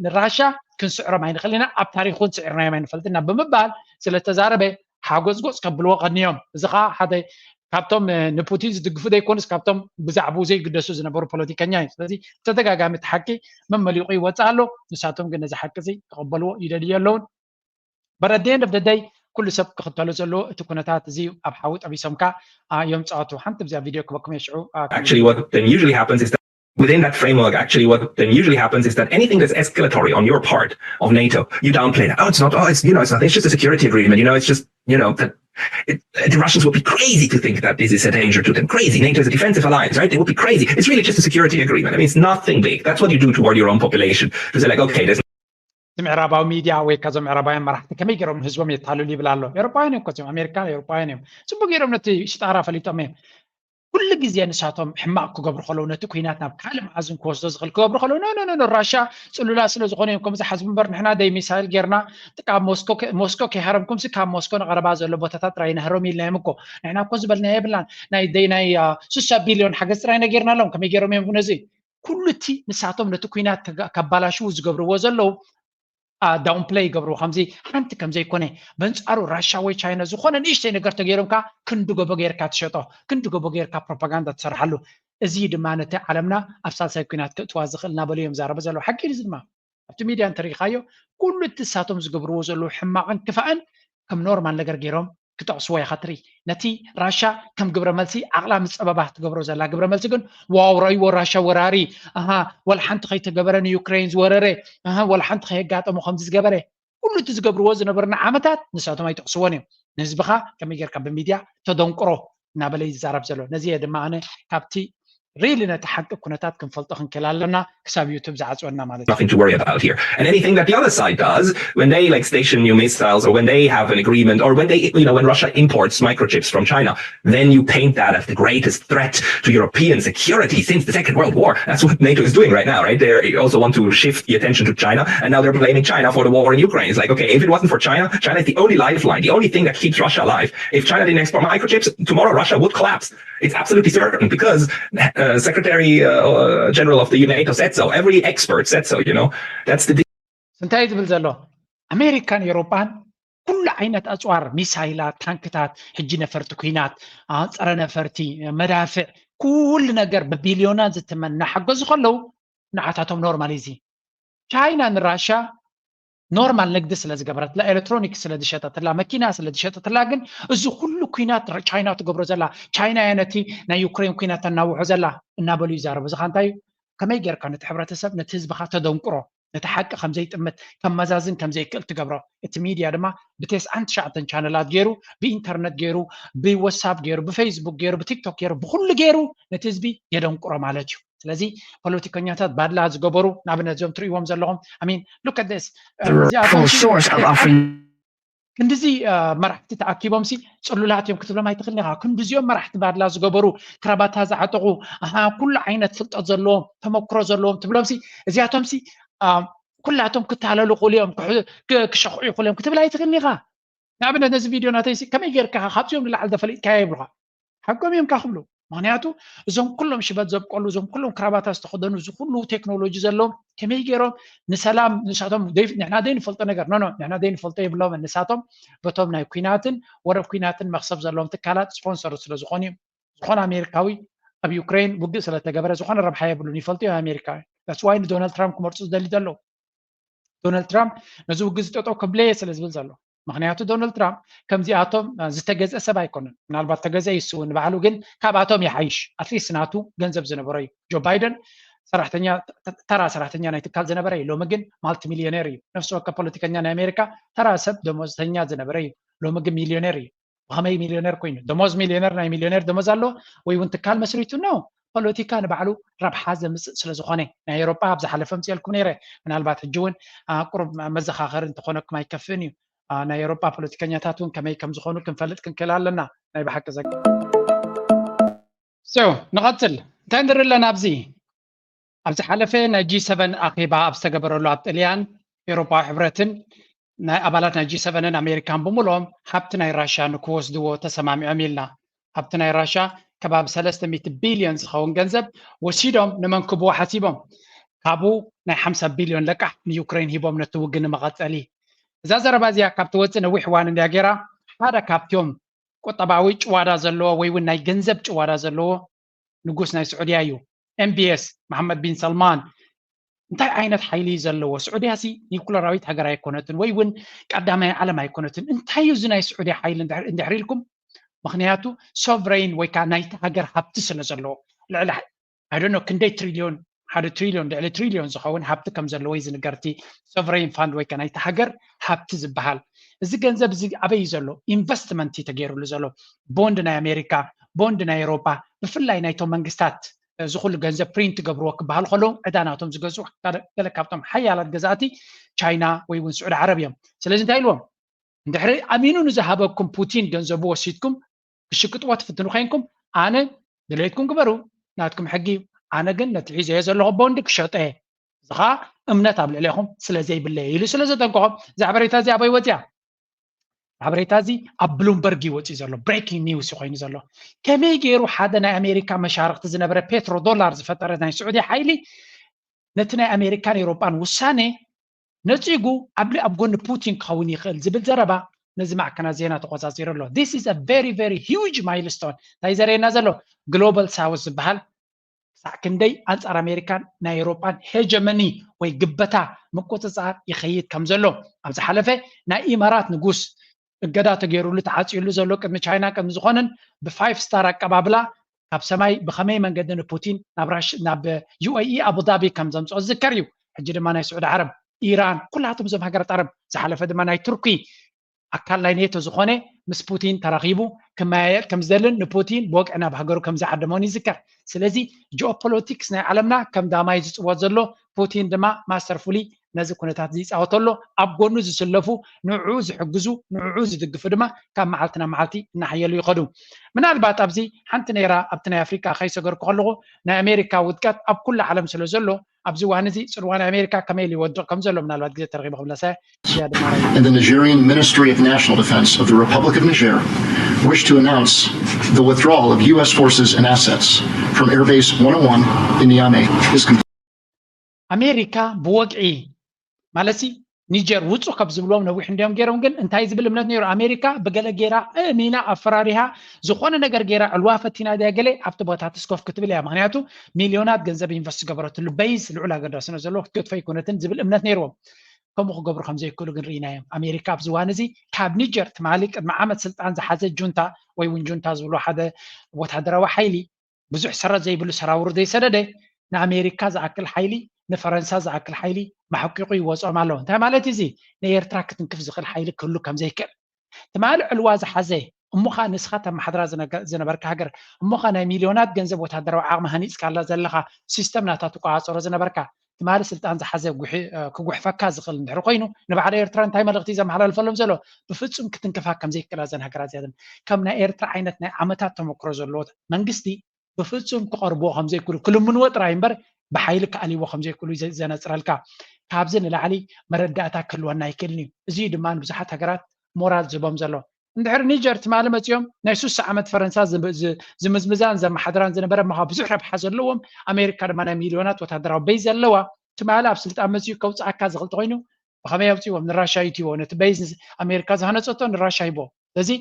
ንራሻ ክንስዕሮም ኣይንኽእል ኢና፣ ኣብ ታሪክ እውን ስዒርናዮም ኣይንፈልጥና ብምባል ስለተዛረበ ሓጎፅጎፅ ከብልዎ ቀንዮም። እዚ ከዓ ሓደ ካብቶም ንፑቲን ዝድግፉ ዘይኮኑስ ካብቶም ብዛዕባኡ ዘይግደሱ ዝነበሩ ፖለቲከኛ እዩ። ስለዚ ብተደጋጋሚ እቲ ሓቂ መመሊቑ ይወፅእ ኣሎ። ንሳቶም ግን ነዚ ሓቂ እዚ ክቕበልዎ ይደልዩ ኣለውን። But at the end of the day ኩሉ ሰብ ክኽተሎ ዘለዎ እቲ ኩነታት እዚ ኣብ ሓዊ ጠቢሶምካ እዮም ፃወቱ። ሓንቲ ብዚኣ ቪድዮ ክበኩም እየ ሽዑ Actually, what then usually happens is that within that framework, actually, what then usually happens is that anything that's escalatory on your part of NATO, you downplay that. Oh, it's not. Oh, it's you know, it's nothing. It's just a security agreement. You know, it's just you know that. It, the Russians would be crazy to think that this is a danger to them. Crazy. NATO is a defensive alliance, right? They would be crazy. It's really just a security agreement. I mean, it's nothing big. That's what you do toward your own population. To say like, okay, there's ምዕራባዊ ሚድያ ወይ ካብዞም ምዕራባውያን መራሕቲ ከመይ ገይሮም ንህዝቦም የታልሉ ይብል ኣሎ። ኤሮፓውያን እዮም ኮዚም ኣሜሪካ ኤሮፓውያን እዮም። ፅቡቅ ገይሮም ነቲ ሽጣራ ፈሊጦም እዮም። ኩሉ ግዜ ንሳቶም ሕማቅ ክገብሩ ከለዉ ነቲ ኩናት ናብ ካልእ መኣዝን ክወስዶ ዝኽእል ክገብሩ ከለዉ ኖ ኖ ኖ ራሻ ፅሉላ ስለ ዝኾነ እዮም ከምዚ ሓዝቡ እምበር ንሕና ደይ ሚሳይል ጌርና ጥቃብ ሞስኮ ከይሃረምኩምሲ ካብ ሞስኮ ንቀረባ ዘሎ ቦታታት ጥራይ ነህሮም ኢልናዮም እኮ። ንሕና እኮ ዝበልና የብልናን። ናይ ደይ ናይ ስሳ ቢልዮን ሓገዝ ጥራይ ነጌርና ኣለዎም ከመይ ገይሮም እዮም ነዚ ኩሉ እቲ ንሳቶም ነቲ ኩናት ከባላሽዉ ዝገብርዎ ዘለዉ downplay ይገብርዎ ከምዚ ሓንቲ ከምዘይኮነ በንፃሩ ራሻ ወይ ቻይና ዝኾነ ንእሽተይ ነገር ተገይሮም ከዓ ክንዲ ጎቦ ገይርካ ትሸጦ ክንዲ ጎቦ ገይርካ ፕሮፓጋንዳ ትሰርሓሉ። እዚ ድማ ነቲ ዓለምና ኣብ ሳልሳይ ኩናት ክእትዋ ዝኽእል እናበሉ እዮም ዛረበ ዘለዉ ሓቂ እዚ ድማ ኣብቲ ሚድያ እንተሪኢኻዮ ኩሉ እቲ ንሳቶም ዝገብርዎ ዘለዉ ሕማቕን ክፋእን ከም ኖርማል ነገር ገይሮም ክጠቕስዎ ኢኻ ትርኢ። ነቲ ራሻ ከም ግብረ መልሲ ዓቕላ ምስ ጸበባ ትገብሮ ዘላ ግብረ መልሲ ግን ዋው ረእይዎ ራሻ ወራሪ ኣሃ ወላ ሓንቲ ከይተገበረ ንዩክሬን ዝወረረ ኣሃ ወላ ሓንቲ ከየጋጠሞ ከምዚ ዝገበረ ኩሉ እቲ ዝገብርዎ ዝነበርና ዓመታት ንሳቶም ኣይጠቕስዎን እዮም። ንህዝብኻ ከመይ ጌርካ ብሚድያ ተደንቅሮ እናበለ ይዛረብ ዘሎ። ነዚ እየ ድማ ኣነ ካብቲ really ነቲ ሓቂ ኩነታት ክንፈልጦ ክንክእል ኣለና ክሳብ ዩቱብ ዝዓፅወና ማለት እዩ። Nothing to worry about here. And anything that the other side does, when they like station new missiles or when they have an agreement or when they, you know, when Russia imports microchips from China, then you paint that as the greatest threat to European security since the Second World War. That's what NATO is doing right now, right? They also want to shift the attention to China, and now they're blaming China for the war in Ukraine. It's like, okay, if it wasn't for China, China is the only lifeline, the only thing that keeps Russia alive. If China didn't export microchips, tomorrow Russia would collapse. It's absolutely certain because uh, Secretary uh, General of the NATO said so. Every expert said so. You know, that's the. እንታይ ዝብል ዘሎ ኣሜሪካን ኤሮጳን ኩሉ ዓይነት ኣፅዋር ሚሳይላት፣ ታንክታት፣ ሕጂ ነፈርቲ ኩናት፣ ፀረ ነፈርቲ፣ መዳፍዕ፣ ኩሉ ነገር ብቢልዮናት ዝትመን እናሓገዙ ከለዉ ንዓታቶም ኖርማል እዚ ቻይና ንራሻ ኖርማል ንግዲ ስለ ዝገበረትላ ኤሌክትሮኒክስ ስለ ዝሸጠትላ መኪና ስለ ዝሸጠትላ ግን እዚ ኩሉ ኩናት ቻይና ትገብሮ ዘላ ቻይና እያ ነቲ ናይ ዩክሬን ኩናት ተናውሖ ዘላ እናበሉ ይዛረቡ። እዚ ኻ እንታይ እዩ? ከመይ ጌርካ ነቲ ሕብረተሰብ ነቲ ህዝብኻ ተደንቁሮ ነቲ ሓቂ ከም ዘይጥምት ከመዛዝን ከም ዘይክእል ትገብሮ። እቲ ሚድያ ድማ ብቴስዓን ትሽዓተን ቻነላት ገይሩ ብኢንተርነት ገይሩ ብወትሳፕ ገይሩ ብፌስቡክ ገይሩ ብቲክቶክ ገይሩ ብኩሉ ገይሩ ነቲ ህዝቢ የደንቁሮ ማለት እዩ። ስለዚ ፖለቲከኛታት ባድላ ዝገበሩ ንኣብነት እዚኦም ትርእይዎም ዘለኹም I mean look at this እዚኣቶም ክንድዚ መራሕቲ ተኣኪቦም ሲ ፅሉላት እዮም ክትብሎም ኣይትኽእልን ኢኻ። ክንድዚኦም መራሕቲ ባድላ ዝገበሩ ክራባታ ዝዓጠቑ ኣሃ ኩሉ ዓይነት ፍልጠት ዘለዎም ተመክሮ ዘለዎም ትብሎም ሲ እዚኣቶም ሲ ኩላቶም ክታለሉ ክእሉ እዮም ክሸኽዑ ይኽእሉ እዮም ክትብል ኣይትኽእልን ኢኻ። ንኣብነት ነዚ ቪድዮ ናተይ ሲ ከመይ ጌርካ ካብዚኦም ንላዕሊ ተፈሊጥካዮ ይብሉኻ። ሓቆም እዮም ካ ክብሉ ምክንያቱ እዞም ኩሎም ሽበት ዘብቀሉ፣ እዞም ኩሎም ክራባታ ዝተኸደኑ፣ እዚ ኩሉ ቴክኖሎጂ ዘለዎም ከመይ ገይሮም ንሰላም ንሳቶም ንሕና ዘይንፈልጦ ነገር ኖ ኖ ንሕና ዘይንፈልጦ የብሎም። ንሳቶም በቶም ናይ ኩናትን ወረብ ኩናትን መክሰብ ዘለዎም ትካላት ስፖንሰር ስለዝኾኑ እዮም። ዝኾነ ኣሜሪካዊ ኣብ ዩክሬን ውግእ ስለተገበረ ዝኾነ ረብሓ የብሉን። ይፈልጡ እዮም ኣሜሪካዊ። ስ ዋይ ንዶናልድ ትራምፕ ክመርፁ ዝደሊ ዘለዉ። ዶናልድ ትራምፕ ነዚ ውግእ ዝጠጠው ከብለየ ስለ ዝብል ዘሎ። ምክንያቱ ዶናልድ ትራምፕ ከምዚኣቶም ዝተገዝአ ሰብ ኣይኮነን። ምናልባት ተገዘ ይስው ንባዕሉ፣ ግን ካብኣቶም ይሓይሽ። ኣትሊስት ናቱ ገንዘብ ዝነበሮ እዩ። ጆ ባይደን ሰራሕተኛ፣ ተራ ሰራሕተኛ ናይ ትካል ዝነበረ እዩ። ሎሚ ግን ማልቲ ሚሊዮነር እዩ። ነፍሲ ወከፍ ፖለቲከኛ ናይ ኣሜሪካ ተራ ሰብ ደሞዝተኛ ዝነበረ እዩ። ሎሚ ግን ሚሊዮነር እዩ። ብኸመይ ሚሊዮነር ኮይኑ? ደሞዝ ሚሊዮነር፣ ናይ ሚሊዮነር ደሞዝ ኣሎ ወይ እውን ትካል መስሪቱ ነው። ፖለቲካ ንባዕሉ ረብሓ ዘምፅእ ስለዝኾነ ናይ ኤሮጳ ኣብ ዝሓለፈ ምፅኤልኩም ነይረ። ምናልባት ሕጂ እውን ቁሩብ መዘኻኸሪ እንተኾነኩም ኣይከፍእን እዩ። ናይ ኤሮጳ ፖለቲከኛታት እውን ከመይ ከም ዝኾኑ ክንፈልጥ ክንክእል ኣለና። ናይ ብሓቂ ዘ ንቐፅል። እንታይ ንርኢ ኣለና ኣብዚ? ኣብ ዝሓለፈ ናይ ጂ ሰቨን ኣኼባ ኣብ ዝተገበረሉ ኣብ ጥልያን ኤውሮፓዊ ሕብረትን ናይ ኣባላት ናይ ጂ ሰቨንን ኣሜሪካን ብምልኦም ሃብቲ ናይ ራሻ ንክወስድዎ ተሰማሚዖም ኢልና። ሃብቲ ናይ ራሻ ከባቢ ሰለስተ ሚእቲ ቢልዮን ዝኸውን ገንዘብ ወሲዶም ንመን ክብዎ ሓሲቦም? ካብኡ ናይ ሓምሳ ቢልዮን ለቃሕ ንዩክሬን ሂቦም ነቲ ውግእ ንመቐጸሊ። እዛ ዘረባ እዚኣ ካብ ትወጽእ ነዊሕ እዋን እንድያ ገይራ። ሓደ ካብቲኦም ቁጠባዊ ጭዋዳ ዘለዎ ወይ እውን ናይ ገንዘብ ጭዋዳ ዘለዎ ንጉስ ናይ ስዑድያ እዩ። ኤምቢኤስ መሓመድ ቢን ሰልማን እንታይ ዓይነት ሓይሊ እዩ ዘለዎ? ስዑድያ ሲ ኒኩለራዊት ሃገር ኣይኮነትን ወይ እውን ቀዳማይ ዓለም ኣይኮነትን። እንታይ እዩ እዚ ናይ ስዑድያ ሓይሊ እንድሕር ኢልኩም? ምክንያቱ ሶቨሬን ወይ ከዓ ናይቲ ሃገር ሃብቲ ስለ ዘለዎ ልዕሊ ኣይዶኖ ክንደይ ትሪልዮን ሓደ ትሪልዮን ልዕሊ ትሪልዮን ዝኸውን ሃብቲ ከም ዘለዎ እዩ ዝንገር። እቲ ሶቨሬን ፋንድ ወይ ከዓ ናይቲ ሃገር ሃብቲ ዝበሃል እዚ ገንዘብ እዚ ኣበይ እዩ ዘሎ? ኢንቨስትመንት እዩ ተገይሩሉ ዘሎ። ቦንድ ናይ ኣሜሪካ፣ ቦንድ ናይ ኤውሮፓ፣ ብፍላይ ናይቶም መንግስታት እዚ ኩሉ ገንዘብ ፕሪንት ገብርዎ ክበሃል ከለዉ ዕዳ ናቶም ዝገዝኡ ገለ ካብቶም ሓያላት ገዛእቲ ቻይና ወይ እውን ስዑዲ ዓረብ እዮም። ስለዚ እንታይ ኢልዎም? እንድሕሪ ኣሚኑ ንዝሃበኩም ፑቲን ገንዘቡ ወሲድኩም ክሽቅጥዎ ትፍትኑ ኮይንኩም ኣነ ድሌትኩም ግበሩ፣ ናትኩም ሕጊ እዩ። ኣነ ግን ነቲ ሒዘዮ ዘለኹ ቦንድ ክሸጦ እየ። እዚ ከዓ እምነት ኣብ ልዕሌኹም ስለ ዘይብለይ ኢሉ ስለ ዘጠንቀቖም። እዛ ሓበሬታ እዚ ኣበይ ወፅያ? ሓበሬታ እዚ ኣብ ብሉምበርግ እዩ ወፅዩ ዘሎ። ብሬኪንግ ኒውስ እዩ ኮይኑ ዘሎ። ከመይ ገይሩ ሓደ ናይ ኣሜሪካ መሻርክቲ ዝነበረ ፔትሮ ዶላር ዝፈጠረ ናይ ስዑዲ ሓይሊ ነቲ ናይ ኣሜሪካን ኤውሮጳን ውሳኔ ነፂጉ ኣብ ኣብ ጎኒ ፑቲን ክኸውን ይኽእል ዝብል ዘረባ ነዚ ማዕከናት ዜና ተቆፃፂሩ ኣሎ። This is a very very huge milestone። እንታይ ዘርእየና ዘሎ? ግሎባል ሳውስ ዝበሃል ክሳዕ ክንደይ ኣንፃር ኣሜሪካን ናይ ኤውሮጳን ሄጀመኒ ወይ ግበታ ምቁፅፃር ይኸይድ ከም ዘሎ ኣብ ዝሓለፈ ናይ ኢማራት ንጉስ እገዳ ተገይሩሉ ተዓፅዩሉ ዘሎ ቅድሚ ቻይና ቅድሚ ዝኾነን ብፋይፍ ስታር ኣቀባብላ ካብ ሰማይ ብኸመይ መንገዲ ንፑቲን ናብ ራሽ ናብ ዩኤኢ ኣቡዳቢ ከም ዘምፅኦ ዝዝከር እዩ። ሕጂ ድማ ናይ ስዑዲ ዓረብ፣ ኢራን፣ ኩላቶም እዞም ሃገራት ዓረብ ዝሓለፈ ድማ ናይ ቱርኪ ኣካል ናይ ኔቶ ዝኾነ ምስ ፑቲን ተራኺቡ ክመያየጥ ከም ዝደልን ንፑቲን ብወግዒ ናብ ሃገሩ ከም ዝዓደሞን ይዝከር። ስለዚ ጂኦፖለቲክስ ናይ ዓለምና ከም ዳማይ ዝፅወት ዘሎ ፑቲን ድማ ማስተርፉሊ ነዚ ኩነታት እዚ ይፃወተሎ ኣብ ጎኑ ዝስለፉ ንዕኡ ዝሕግዙ ንዕኡ ዝድግፉ ድማ ካብ መዓልቲ ናብ መዓልቲ እናሓየሉ ይኸዱ። ምናልባት ኣብዚ ሓንቲ ነይራ ኣብቲ ናይ ኣፍሪቃ ከይሰገርኩ ከለኹ ናይ ኣሜሪካ ውድቀት ኣብ ኩሉ ዓለም ስለ ዘሎ ኣብዚ እዋን እዚ ፅልዋ ናይ ኣሜሪካ ከመይ ኢሉ ይወድቕ ከም ዘሎ ምናልባት ግዜ ተረኺቡ ክምለሰ እያ ድማ And the Nigerian Ministry of National Defense of the Republic of Niger wish to announce the withdrawal of U S forces and assets from Air Base one oh one in Niamey is complete. ኣሜሪካ ብወግዒ ማለት ኒጀር ውፁ ካብ ዝብልዎም ነዊሕ እንዲዮም ገይሮም ግን እንታይ ዝብል እምነት ነይሩ ኣሜሪካ ብገለ ገይራ እሚና ኣፈራሪሃ ዝኾነ ነገር ገይራ ዕልዋ ፈቲና ድያ ገለ ኣብቲ ቦታ ትስኮፍ ክትብል እያ ምክንያቱ ሚልዮናት ገንዘብ ኢንቨስት ዝገበረትሉ በይስ ልዑል ኣገዳስነት ዘለዎ ክትገድፎ ኣይኮነትን ዝብል እምነት ነይርዎም ከምኡ ክገብሩ ከም ዘይክእሉ ግን ርኢናዮም ኣሜሪካ ኣብዚ እዋን እዚ ካብ ኒጀር ትማሊ ቅድሚ ዓመት ስልጣን ዝሓዘ ጁንታ ወይ እውን ጁንታ ዝብሎ ሓደ ወታደራዊ ሓይሊ ብዙሕ ሰረት ዘይብሉ ሰራውር ዘይሰደደ ንኣሜሪካ ዝኣክል ሓይሊ ንፈረንሳ ዝኣክል ሓይሊ ማሕቂቑ ይወፅኦም ኣሎ እንታይ ማለት እዚ ንኤርትራ ክትንክፍ ዝኽእል ሓይሊ ክህሉ ከም ዘይክእል ትማሊ ዕልዋ ዝሓዘ እሞኻ ንስኻ ተመሓድራ ዝነበርካ ሃገር እሞኻ ናይ ሚልዮናት ገንዘብ ወታደራዊ ዓቕሚ ሃኒፅካላ ዘለኻ ሲስተም ናታ ትቆፃፀሮ ዝነበርካ ትማሊ ስልጣን ዝሓዘ ክጉሕፈካ ዝኽእል እንድሕር ኮይኑ ንባዕሊ ኤርትራ እንታይ መልእኽቲ ዘመሓላልፈሎም ዘሎ ብፍፁም ክትንክፋ ከም ዘይክእላ ዘን ሃገራት እዚኣተን ከም ናይ ኤርትራ ዓይነት ናይ ዓመታት ተመክሮ ዘለዎ መንግስቲ ብፍፁም ክቐርብዎ ከም ዘይክእሉ ክልምንዎ ጥራይ እምበር ብሓይሊ ክኣልይዎ ከም ዘይክእሉ ዘነፅረልካ ካብዚ ንላዕሊ መረዳእታ ክህልወና ኣይክእልን እዩ እዚ ድማ ንብዙሓት ሃገራት ሞራል ዝህቦም ዘሎ እንድሕር ኒጀር ትማሊ መፂኦም ናይ ሱሳ ዓመት ፈረንሳ ዝምዝምዛን ዘመሓድራን ዝነበረ ምኻ ብዙሕ ረብሓ ዘለዎም ኣሜሪካ ድማ ናይ ሚልዮናት ወታደራዊ በይ ዘለዋ ትማሊ ኣብ ስልጣን መፅኡ ከውፅኣካ ዝኽእል ተኮይኑ ብኸመይ ኣውፅዎም ንራሻ ይትዎ ነቲ በይ ኣሜሪካ ዝሃነፀቶ ንራሻ ሂቦ ስለዚ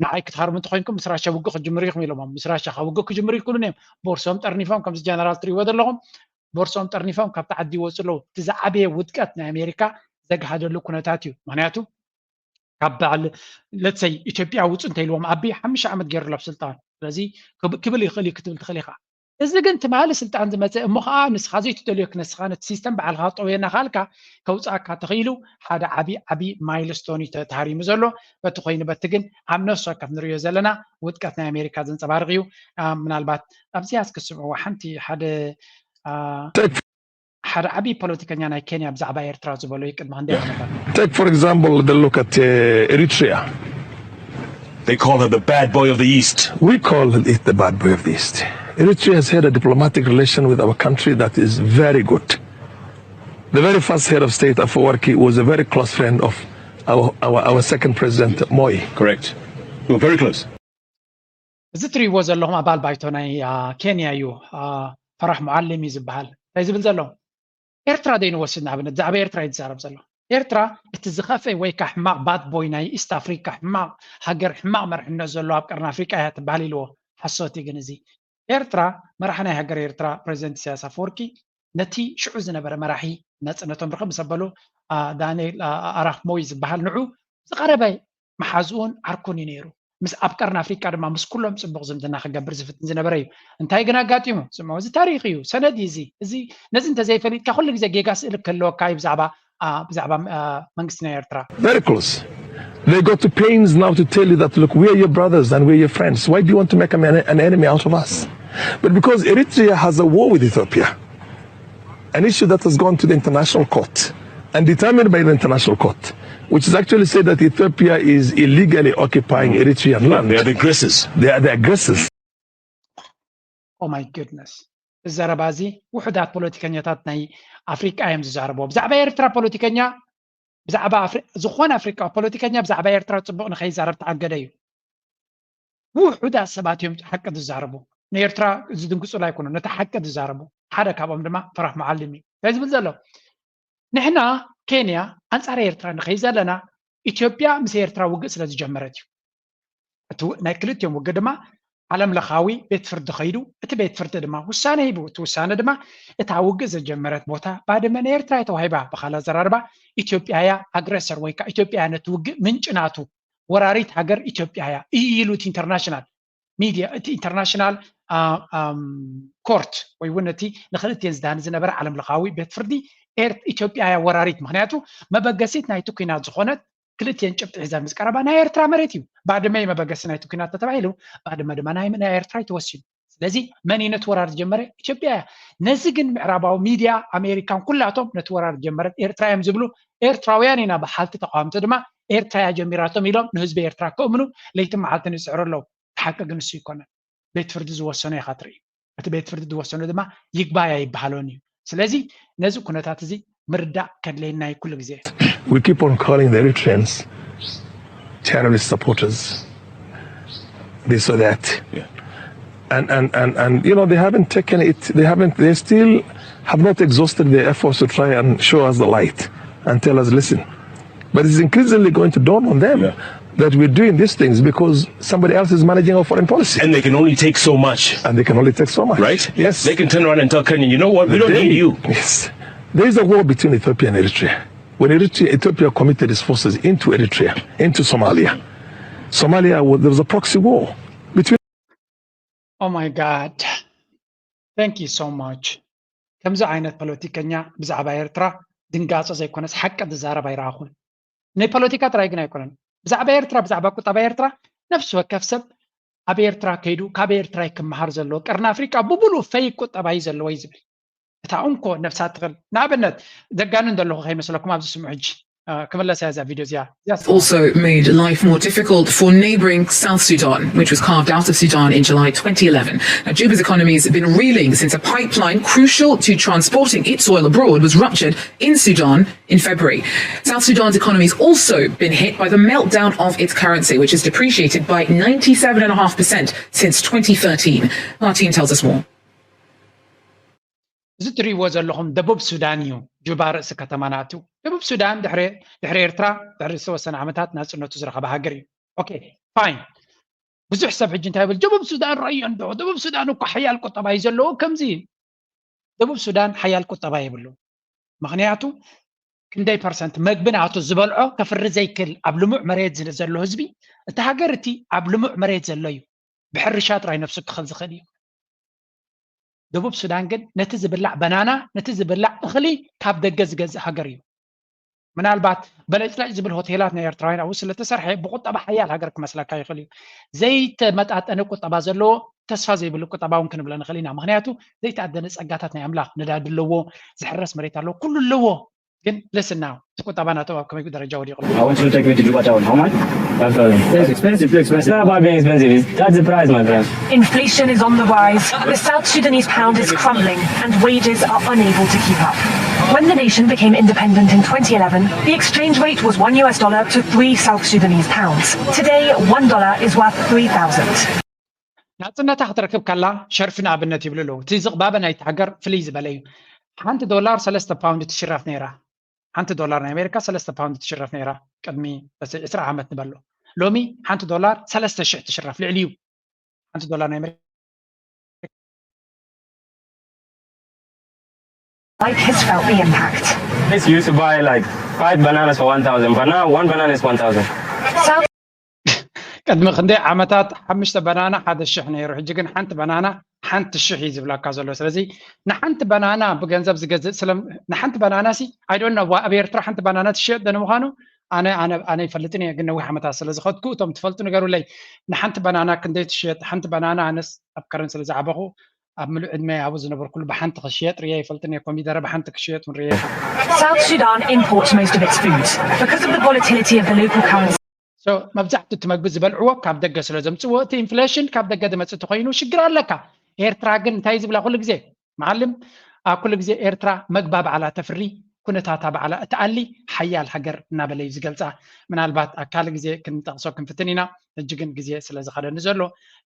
ንዓይ ክትሃርሙ እንተኮይንኩም ምስ ራሻ ውግእ ክጅምሩ ኢኹም ኢሎሞም ምስ ራሻ ካብ ውግእ ክጅምሩ ይክእሉን እዮም ቦርሶም ጠርኒፎም ከምዚ ጀነራል ትሪእዎ ዘለኹም ቦርሶም ጠርኒፎም ካብቲ ዓዲ ይወፁ ኣለዉ እቲ ዝዓበየ ውድቀት ናይ ኣሜሪካ ዘግሃደሉ ኩነታት እዩ ምክንያቱ ካብ በዓል ለትሰይ ኢትዮጵያ ውፁ እንተኢልዎም ኣቢ ሓሙሽተ ዓመት ገይሩሉ ኣብ ስልጣን ስለዚ ክብል ይኽእል እዩ ክትብል ትኽእል ኢኻ እዚ ግን ትማሊ ስልጣን ዝመፀ እሞ ከዓ ንስኻ ዘይትደልዮ ክነስኻ ነቲ ሲስተም በዓልካ ክጠውየና ካልካ ከውፅኣካ ተኽኢሉ ሓደ ዓብዪ ዓብዪ ማይልስቶን እዩ ተሃሪሙ ዘሎ በቲ ኮይኑ በቲ ግን ኣብ ነፍሲ ወከፍ ንሪኦ ዘለና ውድቀት ናይ ኣሜሪካ ዘንፀባርቕ እዩ ምናልባት ኣብዚኣ እስክስምዕዎ ሓንቲ ሓደ ሓደ ዓብዪ ፖለቲከኛ ናይ ኬንያ ብዛዕባ ኤርትራ ዝበሎ እዩ ቅድሚ ክንደይ ዓመታት Take for example the look at uh, Eritrea. They call her the bad boy of the East. We call it the bad boy of the East. Eritrea has had a diplomatic relation with our country that is very good. The very first head of state, Afwerki, was a very close friend of our, our, our second president, Moi. Correct. We're very close. እዚ ትሪእዎ ዘለኹም ኣባል ባይቶ ናይ ኬንያ እዩ ፈራሕ ሙዓሊም እዩ ዝበሃል እንታይ ዝብል ዘሎ ኤርትራ ደይ ንወስድ ንኣብነት ብዛዕባ ኤርትራ እዩ ዝዛረብ ዘሎ ኤርትራ እቲ ዝኸፍአ ወይ ከዓ ሕማቕ ባድ ቦይ ናይ ኢስት ኣፍሪካ ሕማቕ ሃገር ሕማቕ መርሕነት ዘሎ ኣብ ቀርኒ ኣፍሪቃ እያ ትበሃል ኢልዎ ሓሶት እዩ ግን እዚ ኤርትራ መራሒ ናይ ሃገር ኤርትራ ፕሬዚደንት ኢሳያስ ኣፈወርቂ ነቲ ሽዑ ዝነበረ መራሒ ናፅነቶም ርኽብ ምስ ኣበሉ ዳንኤል ኣራፍ ሞይ ዝበሃል ንዑ ዝቐረበ መሓዝኡን ዓርኩን እዩ ነይሩ ምስ ኣብ ቀርኒ ኣፍሪቃ ድማ ምስ ኩሎም ፅቡቕ ዝምድና ክገብር ዝፍትን ዝነበረ እዩ እንታይ ግን ኣጋጢሙ ስምዑ እዚ ታሪክ እዩ ሰነድ እዩ እዚ እዚ ነዚ እንተዘይፈሊጥካ ኩሉ ግዜ ጌጋ ስእሊ ክህልወካ እዩ ብዛዕባ ብዛዕባ መንግስቲ ናይ ኤርትራ Very close. They go to pains now to tell you that, look, we are your brothers and we're your friends. Why do you want to make an, an enemy out of us? But because Eritrea has a war with Ethiopia, an issue that has gone to the international court and determined by the international court, which has actually said that Ethiopia is illegally occupying Eritrean land. They are the aggressors. They are the aggressors. Oh my goodness. እዚ ዘረባ እዚ ውሑዳት ፖለቲከኛታት ናይ ኣፍሪቃ እዮም ዝዛረብዎ ብዛዕባ ኤርትራ ፖለቲከኛ ብዛዕባ ዝኾነ ኣፍሪቃ ፖለቲከኛ ብዛዕባ ኤርትራ ፅቡቅ ንኸይዛረብ ተኣገደ እዩ ውሑዳት ሰባት እዮም ሓቂ ዝዛረቡ ንኤርትራ ዝድንግፁላ ኣይኮኑ ነቲ ሓቂ ዝዛረቡ ሓደ ካብኦም ድማ ፈራሕ መዓልም እዩ እንታይ ዝብል ዘሎ ንሕና ኬንያ ኣንፃር ኤርትራ ንኸይ ዘለና ኢትዮጵያ ምስ ኤርትራ ውግእ ስለ ዝጀመረት እዩ እቲ ናይ ክልቲኦም ውግእ ድማ ዓለም ለኻዊ ቤት ፍርዲ ኸይዱ እቲ ቤት ፍርዲ ድማ ውሳነ ሂቡ እቲ ውሳነ ድማ እታ ውግእ ዘጀመረት ቦታ ባድመ ንኤርትራ እያ ተዋሂባ ብኻል ኣዘራርባ ኢትዮጵያ እያ ኣግረሰር ወይ ከዓ ኢትዮጵያ እያ ነቲ ውግእ ምንጭ ናቱ ወራሪት ሃገር ኢትዮጵያ እያ እዩ ኢሉ እቲ ኢንተርናሽናል ሚድያ እቲ ኢንተርናሽናል ኮርት ወይ እውን እቲ ንክልቲኤን ዝዳኒ ዝነበረ ዓለም ለኻዊ ቤት ፍርዲ ኢትዮጵያ እያ ወራሪት ምክንያቱ መበገሲት ናይቲ ኩናት ዝኾነት ክልቲኤን ጭብጢ ሒዘን ምስ ቀረባ ናይ ኤርትራ መሬት እዩ ባድመ መበገሲ ናይቲ ኩናት ተተባሂሉ ባድመ ድማ ናይ ናይ ኤርትራ እዩ ተወሲኑ ስለዚ መን እዩ ነቲ ወራር ዝጀመረ ኢትዮጵያ እያ ነዚ ግን ምዕራባዊ ሚድያ ኣሜሪካን ኩላቶም ነቲ ወራር ዝጀመረት ኤርትራ እዮም ዝብሉ ኤርትራውያን ኢና በሓልቲ ተቃወምቲ ድማ ኤርትራ እያ ጀሚራቶም ኢሎም ንህዝቢ ኤርትራ ከእምኑ ለይቲ መዓልትን ይፅዕሩ ኣለዉ ሓቂ ግን እሱ ይኮነ ቤት ፍርዲ ዝወሰኖ ኢኻ ትርኢ እቲ ቤት ፍርዲ ዝወሰኖ ድማ ይግባይ ኣይበሃሎን እዩ ስለዚ ነዚ ኩነታት እዚ ምርዳእ ከድለየና እዩ ኩሉ ግዜ We keep on calling the Eritreans terrorist supporters, this or that. Yeah. And, and, and, and, you know, they haven't taken it, they haven't, they still have not exhausted their efforts to try and show us the light and tell us, listen. But it's increasingly going to dawn on them Yeah. that we're doing these things because somebody else is managing our foreign policy. And they can only take so much. And they can only take so much. Right? Yes. They can turn around and tell Kenya, you know what? We don't They- need you. Yes. There is a war between Ethiopia and Eritrea. When Eritrea, Ethiopia committed its forces into Eritrea, into Somalia, Somalia, was, there was a proxy war between Oh my God. Thank you so much. ከምዚ ዓይነት ፖለቲከኛ ብዛዕባ ኤርትራ ድንጋፀ ዘይኮነስ ሓቂ ዝዛረብ ኣይረኣኹን። ናይ ፖለቲካ ጥራይ ግን ኣይኮነን። ብዛዕባ ኤርትራ ብዛዕባ ቁጠባ ኤርትራ ነፍሲ ወከፍ ሰብ ኣብ ኤርትራ ከይዱ ካብ ኤርትራ ክመሃር ዘለዎ ቀርኒ ኣፍሪቃ ብሙሉእ ፈይ ቁጠባ እዩ ዘለዎ እዩ ዝብል። እታ እንኮ ነብሳ ትኽል ንኣብነት ዘጋንን ዘለኹ ከይመስለኩም ኣብዚ ስምዑ ሕጂ ክምለሳ እያ እዛ ቪድዮ እዚኣ። Also made life more difficult for neighbouring South Sudan, which was carved out of Sudan in July twenty eleven. Now, Juba's economy has been reeling since a pipeline crucial to transporting its oil abroad was ruptured in Sudan in February. South Sudan's economy has also been hit by the meltdown of its currency, which has depreciated by ninety-seven and a half percent since twenty thirteen. Our team tells us more. እዚ እትሪእዎ ዘለኹም ደቡብ ሱዳን እዩ፣ ጁባ ርእሲ ከተማ ናቱ። ደቡብ ሱዳን ድሕሪ ድሕሪ ኤርትራ ድሕሪ ዝተወሰነ ዓመታት ናጽነቱ ዝረኸበ ሃገር እዩ። ኦኬ፣ ፋይን። ብዙሕ ሰብ ሕጂ እንታይ ይብል? ደቡብ ሱዳን ረእዮ እንዶ፣ ደቡብ ሱዳን እኮ ሓያል ቁጠባ እዩ ዘለዎ። ከምዚ ደቡብ ሱዳን ሓያል ቁጠባ የብሉ። ምክንያቱ ክንደይ ፐርሰንት መግቢ ናቱ ዝበልዖ ከፍሪ ዘይክል ኣብ ልሙዕ መሬት ዘሎ ህዝቢ፣ እቲ ሃገር እቲ ኣብ ልሙዕ መሬት ዘሎ እዩ። ብሕርሻ ጥራይ ነብሱ ክኸል ዝኽእል እዩ። ደቡብ ሱዳን ግን ነቲ ዝብላዕ በናና፣ ነቲ ዝብላዕ እኽሊ ካብ ደገ ዝገዝእ ሃገር እዩ። ምናልባት በለጭለጭ ዝብል ሆቴላት ናይ ኤርትራውያን ኣብኡ ስለተሰርሐ ብቁጠባ ሓያል ሃገር ክመስለካ ይኽእል እዩ። ዘይተመጣጠነ ቁጠባ ዘለዎ ተስፋ ዘይብሉ ቁጠባ እውን ክንብሎ ንኽእል ኢና። ምክንያቱ ዘይተኣደነ ጸጋታት ናይ ኣምላኽ፣ ነዳዲ ኣለዎ፣ ዝሕረስ መሬት ኣለዎ፣ ኩሉ ኣለዎ። ግን listen now፣ እቲ ቁጠባ ናቶም ኣብ ከመይ ደረጃ ወዲቑ ኣሎ? I want you to take me to Juba Town. How much? Five thousand. It's expensive, too expensive. It's not about being expensive. It's, that's the price, my friend. Inflation is on the rise. The South Sudanese pound is crumbling, and wages are unable to keep up. When the nation became independent in twenty eleven, the exchange rate was one U S dollar to three South Sudanese pounds. Today, one dollar is worth three thousand. ናጽነታ ክትረክብ ከላ ሸርፊ ንኣብነት ይብሉ ኣለዉ። እቲ ዝቕባበ ናይቲ ሃገር ፍልይ ዝበለ እዩ። ሓንቲ ዶላር ሰለስተ ፓውንድ ትሽረፍ ነይራ። ሓንቲ ዶላር ናይ ኣሜሪካ ሰለስተ ፓውንድ ትሽረፍ ነይራ ቅድሚ ዕስራ ዓመት ንበሎ። ሎሚ ሓንቲ ዶላር ሰለስተ ሽሕ ትሽረፍ፣ ልዕሊ እዩ። ሓንቲ ዶላር ናይ ኣሜሪካ Like has felt the impact. This used to buy like five bananas for one thousand, but now one banana is one thousand. South ቅድሚ ክንደይ ዓመታት ሓሙሽተ በናና ሓደ ሽሕ ነይሩ። ሕጂ ግን ሓንቲ በናና ሓንቲ ሽሕ እዩ ዝብለካ ዘሎ። ስለዚ ንሓንቲ በናና ብገንዘብ ዝገዝእ ስለ ንሓንቲ በናና ሲ I don't know፣ ኣብ ኤርትራ ሓንቲ በናና ትሽየጥ ዶ ንምዃኑ ኣነ ኣነ ኣነ ይፈልጥን እየ፣ ግን ነዊሕ ዓመታት ስለ ዝኸድኩ እቶም ትፈልጡ ንገሩለይ። ንሓንቲ በናና ክንደይ ትሽየጥ? ሓንቲ በናና ኣነስ ኣብ ከረን ስለ ዝዓበኹ ኣብ ምሉእ ዕድመ ኣብኡ ዝነበርኩሉ ብሓንቲ ክሽየጥ ርየ ይፈልጥን እየ። ኮሚደረ ብሓንቲ ክሽየጥ እውን ርየ ይፈልጥን እየ። South Sudan imports most of its food because of the volatility of the local currency. So መብዛሕትኡ እቲ መግቢ ዝበልዕዎ ካብ ደገ ስለ ዘምፅዎ እቲ ኢንፍሌሽን ካብ ደገ ዝመፅእ እንተኮይኑ ሽግር ኣለካ። ኤርትራ ግን እንታይ ዝብላ ኩሉ ግዜ መዓልም ኣብ ኩሉ ግዜ ኤርትራ መግባ ባዕላ ተፍሪ፣ ኩነታታ ባዕላ እትኣሊ ሓያል ሃገር እናበለ እዩ ዝገልፃ። ምናልባት ኣብ ካልእ ግዜ ክንጠቕሶ ክንፍትን ኢና። ሕጂ ግን ግዜ ስለ ዝኸደኒ ዘሎ